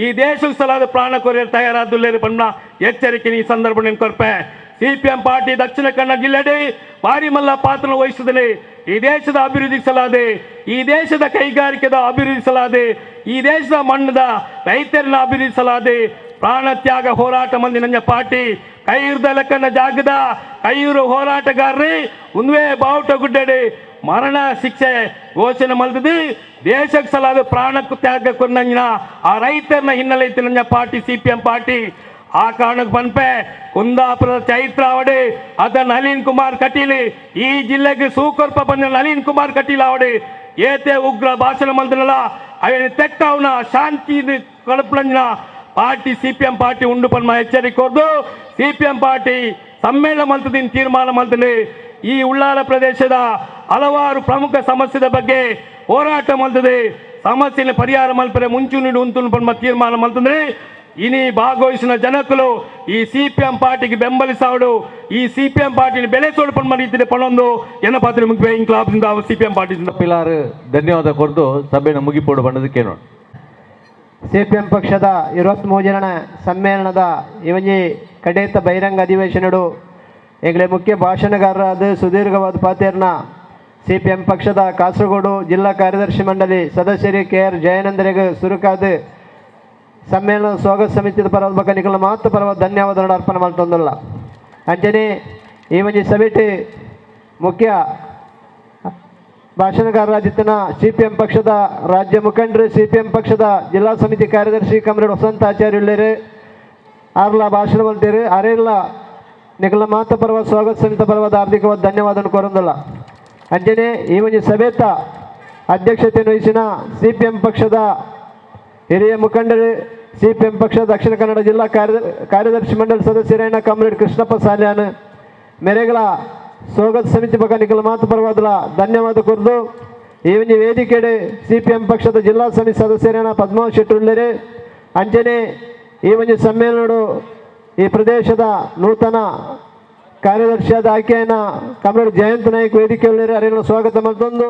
ಈ ದೇಶಕ್ಕೆ ಸಲಾದ ಪ್ರಾಣ ಕೊರಿಯರ್ ತಯಾರಾದುಲ್ಲೇರು ಪಣ್ಣ ಎಚ್ಚರಿಕೆ ಈ ಸಂದರ್ಭ ಕೊರ್ಪೆ. ಸಿಪಿಎಂ ಪಾರ್ಟಿ ದಕ್ಷಿಣ ಕನ್ನಡ ಜಿಲ್ಲೆಡೆ ಭಾರಿ ಮಲ್ಲ ಪಾತ್ರ ವಹಿಸುತ್ತದೆ. ಈ ದೇಶದ ಅಭಿವೃದ್ಧಿ ಸಲಾದೆ, ಈ ದೇಶದ ಕೈಗಾರಿಕೆದ ಅಭಿವೃದ್ಧಿ ಸಲಾದೆ, ಈ ದೇಶದ ಮಣ್ಣದ ರೈತರನ್ನ ಅಭಿವೃದ್ಧಿ ಸಲಾದೆ ಪ್ರಾಣ ತ್ಯಾಗ ಹೋರಾಟ ಮಂದಿ ನಂಜ ಪಾರ್ಟಿ. ಕೈಯುರ್ದ ಲೆಕ್ಕನ ಜಾಗದ ಕೈಯೂರು ಹೋರಾಟಗಾರರೇ ಉನ್ವೇ ಬಾವುಟ ಗುಡ್ಡಡೆ ಮರಣ ಶಿಕ್ಷೆ ಘೋಷಣೆ ಮಲ್ತದೆ. ದೇಶಕ್ಕೆ ಸಲಾದ ಪ್ರಾಣಕ್ಕೂ ತ್ಯಾಗ ಕೊನ್ನಂಜಿನ ಆ ರೈತರನ್ನ ಹಿನ್ನೆಲೆ ಇತ್ತು ನಂಜ party CPM party. ಆ ಕಾರಣಕ್ಕೆ ಪನ್ಪೆ ಕುಂದಾಪುರದ ಚೈತ್ರ ಅವಡೆ ಅದ ನಳಿನ್ ಕುಮಾರ್ ಕಟೀಲ್ ಈ ಜಿಲ್ಲೆಗೆ ಸೂಕರ್ಪ ಬಂದ ನಳಿನ್ ಕುಮಾರ್ ಕಟೀಲ್ ಅವಡೆ ಏತೆ ಉಗ್ರ ಭಾಷಣ ಮಲ್ತನಲ್ಲ ಅವೇನು ತೆಕ್ಕಾವ್ನ ಶಾಂತಿ ಕಡಪುಲಂಜಿನ ಪಾರ್ಟಿ ಸಿಪಿಎಂ ಪಾರ್ಟಿ ಉಂಡು ಪನ್ಮ ಎಚ್ಚರಿಕೆ ಕೊರ್ದು. ಸಿಪಿಎಂ ಪಾರ್ಟಿ ಸಮ್ಮೇಳನ ಮಲ್ತದಿನ ತೀರ್ಮಾನ ಮಲ್ತದೆ. ಈ ಉಳ್ಳಾಲ ಪ್ರದೇಶದ ಹಲವಾರು ಪ್ರಮುಖ ಸಮಸ್ಯೆದ ಬಗ್ಗೆ ಹೋರಾಟ ಮಲ್ತದೆ. ಸಮಸ್ಯೆನ ಪರಿಹಾರ ಮಲ್ಪರೆ ಮುಂಚೂಣಿ ಉಂಟು ಪನ್ಮ ತೀರ್ಮಾನ ಮಲ್ತಂದ್ರೆ, ಇನಿ ಭಾಗವಹಿಸಿನ ಜನಕುಲು ಈ ಸಿಪಿಎಂ ಪಾರ್ಟಿಗೆ ಬೆಂಬಲಿಸಾವಡು, ಈ ಸಿಪಿಎಂ ಪಾರ್ಟಿನ ಬೆಳೆಸೋಡು ಪನ್ಮ ರೀತಿಯ ಪಣೊಂದು ಎನ್ನ ಪಾತ್ರ ಮುಗಿಪೆ. ಇಂಕ್ಲಾಬ್, ಸಿಪಿಎಂ ಪಾರ್ಟಿ. ಪಿಲಾರ್ ಧನ್ಯವಾದ ಕೊರ್ದು ಸಭೆನ ಮುಗಿಪೋಡು ಪಂಡದು ಕೇಳೋಣ. ಸಿಪಿಎಂ ಪಕ್ಷದ 23ನೇ ಸಮ್ಮೇಳನದ ಇವಂಜಿ ಕಡೇತ ಬಹಿರಂಗ ಅಧಿವೇಶನಡು ಎಂಗ್ಲೆ ಮುಖ್ಯ ಭಾಷಣಗಾರರಾದ ಸುದೀರ್ಘವಾದ ಪಾತೇರ್ನ ಸಿಪಿಎಂ ಪಕ್ಷದ ಕಾಸರಗೋಡು ಜಿಲ್ಲಾ ಕಾರ್ಯದರ್ಶಿ ಮಂಡಳಿ ಸದಸ್ಯರು ಕೆ ಆರ್ ಜಯಾನಂದರಿಗೆ ಸುರುಕಾದ ಸಮ್ಮೇಳನ ಸ್ವಾಗತ ಸಮಿತಿದ ಪರವಾದ ಬೊಕ್ಕ ನಿಕಲ್ನ ಮಾತ ಪರವಾದ ಧನ್ಯವಾದಗಳನ್ನು ಅರ್ಪಣೆ ಮಲ್ತೊಂದುಲ್ಲ. ಅಂಚನೆ ಈ ಒಂಜಿ ಸಭೆಟ್ ಮುಖ್ಯ ಭಾಷಣಕಾರರಾದಿತ್ತನ ಸಿಪಿಎಂ ಪಕ್ಷದ ರಾಜ್ಯ ಮುಖಂಡರು, ಸಿಪಿಎಂ ಪಕ್ಷದ ಜಿಲ್ಲಾ ಸಮಿತಿ ಕಾರ್ಯದರ್ಶಿ ಕಮ್ರೇಡ್ ವಸಂತ ಆಚಾರ್ಯುಳ್ಳೇರು ಆರ್ಲ ಭಾಷಣ ಮಲ್ತೇರು. ಅರೆಲ್ಲ ನಿಕಲ್ನ ಮಾತ ಪರವಾದ, ಸ್ವಾಗತ ಸಮಿತಿ ಪರವಾದ ಹಾರ್ದಿಕವಾದ ಧನ್ಯವಾದ ಕೋರೊಂದುಲ್ಲ. ಅಂಚನೆ ಈ ಒಂಜಿ ಸಭೆತ ಅಧ್ಯಕ್ಷತೆಯನ್ನು ವಹಿಸಿನ ಸಿಪಿಎಂ ಪಕ್ಷದ ಹಿರಿಯ ಮುಖಂಡರು, ಸಿಪಿಎಂ ಪಕ್ಷದ ದಕ್ಷಿಣ ಕನ್ನಡ ಜಿಲ್ಲಾ ಕಾರ್ಯದರ್ಶಿ ಮಂಡಳಿ ಸದಸ್ಯರಾದ ಕಾಮ್ರೇಡ್ ಕೃಷ್ಣಪ್ಪ ಸಾಲ್ಯಾನ್ ಮೆರೆಗಳ ಸ್ವಾಗತ ಸಮಿತಿ ಬೊಕ್ಕ ನಿಕಲ್ ಮಾತು ಪರವಾದಲ ಧನ್ಯವಾದ ಕೊರ್ದು, ಈ ಒಂಜಿ ವೇದಿಕೆಡೆ ಸಿಪಿಎಂ ಪಕ್ಷದ ಜಿಲ್ಲಾ ಸಮಿತಿ ಸದಸ್ಯರಾದ ಪದ್ಮಾವತ್ ಶೆಟ್ಟುಳ್ಳೇರು, ಅಂಚನೆ ಈ ಒಂಜಿ ಸಮ್ಮೇಳನಡು ಈ ಪ್ರದೇಶದ ನೂತನ ಕಾರ್ಯದರ್ಶಿಯಾದ ಆಯ್ಕೆಯನ್ನ ಕಾಮ್ರೇಡ್ ಜಯಂತ್ ನಾಯ್ಕ್ ವೇದಿಕೆ ಅರೆನ ಸ್ವಾಗತ ಮಲ್ತೊಂದು.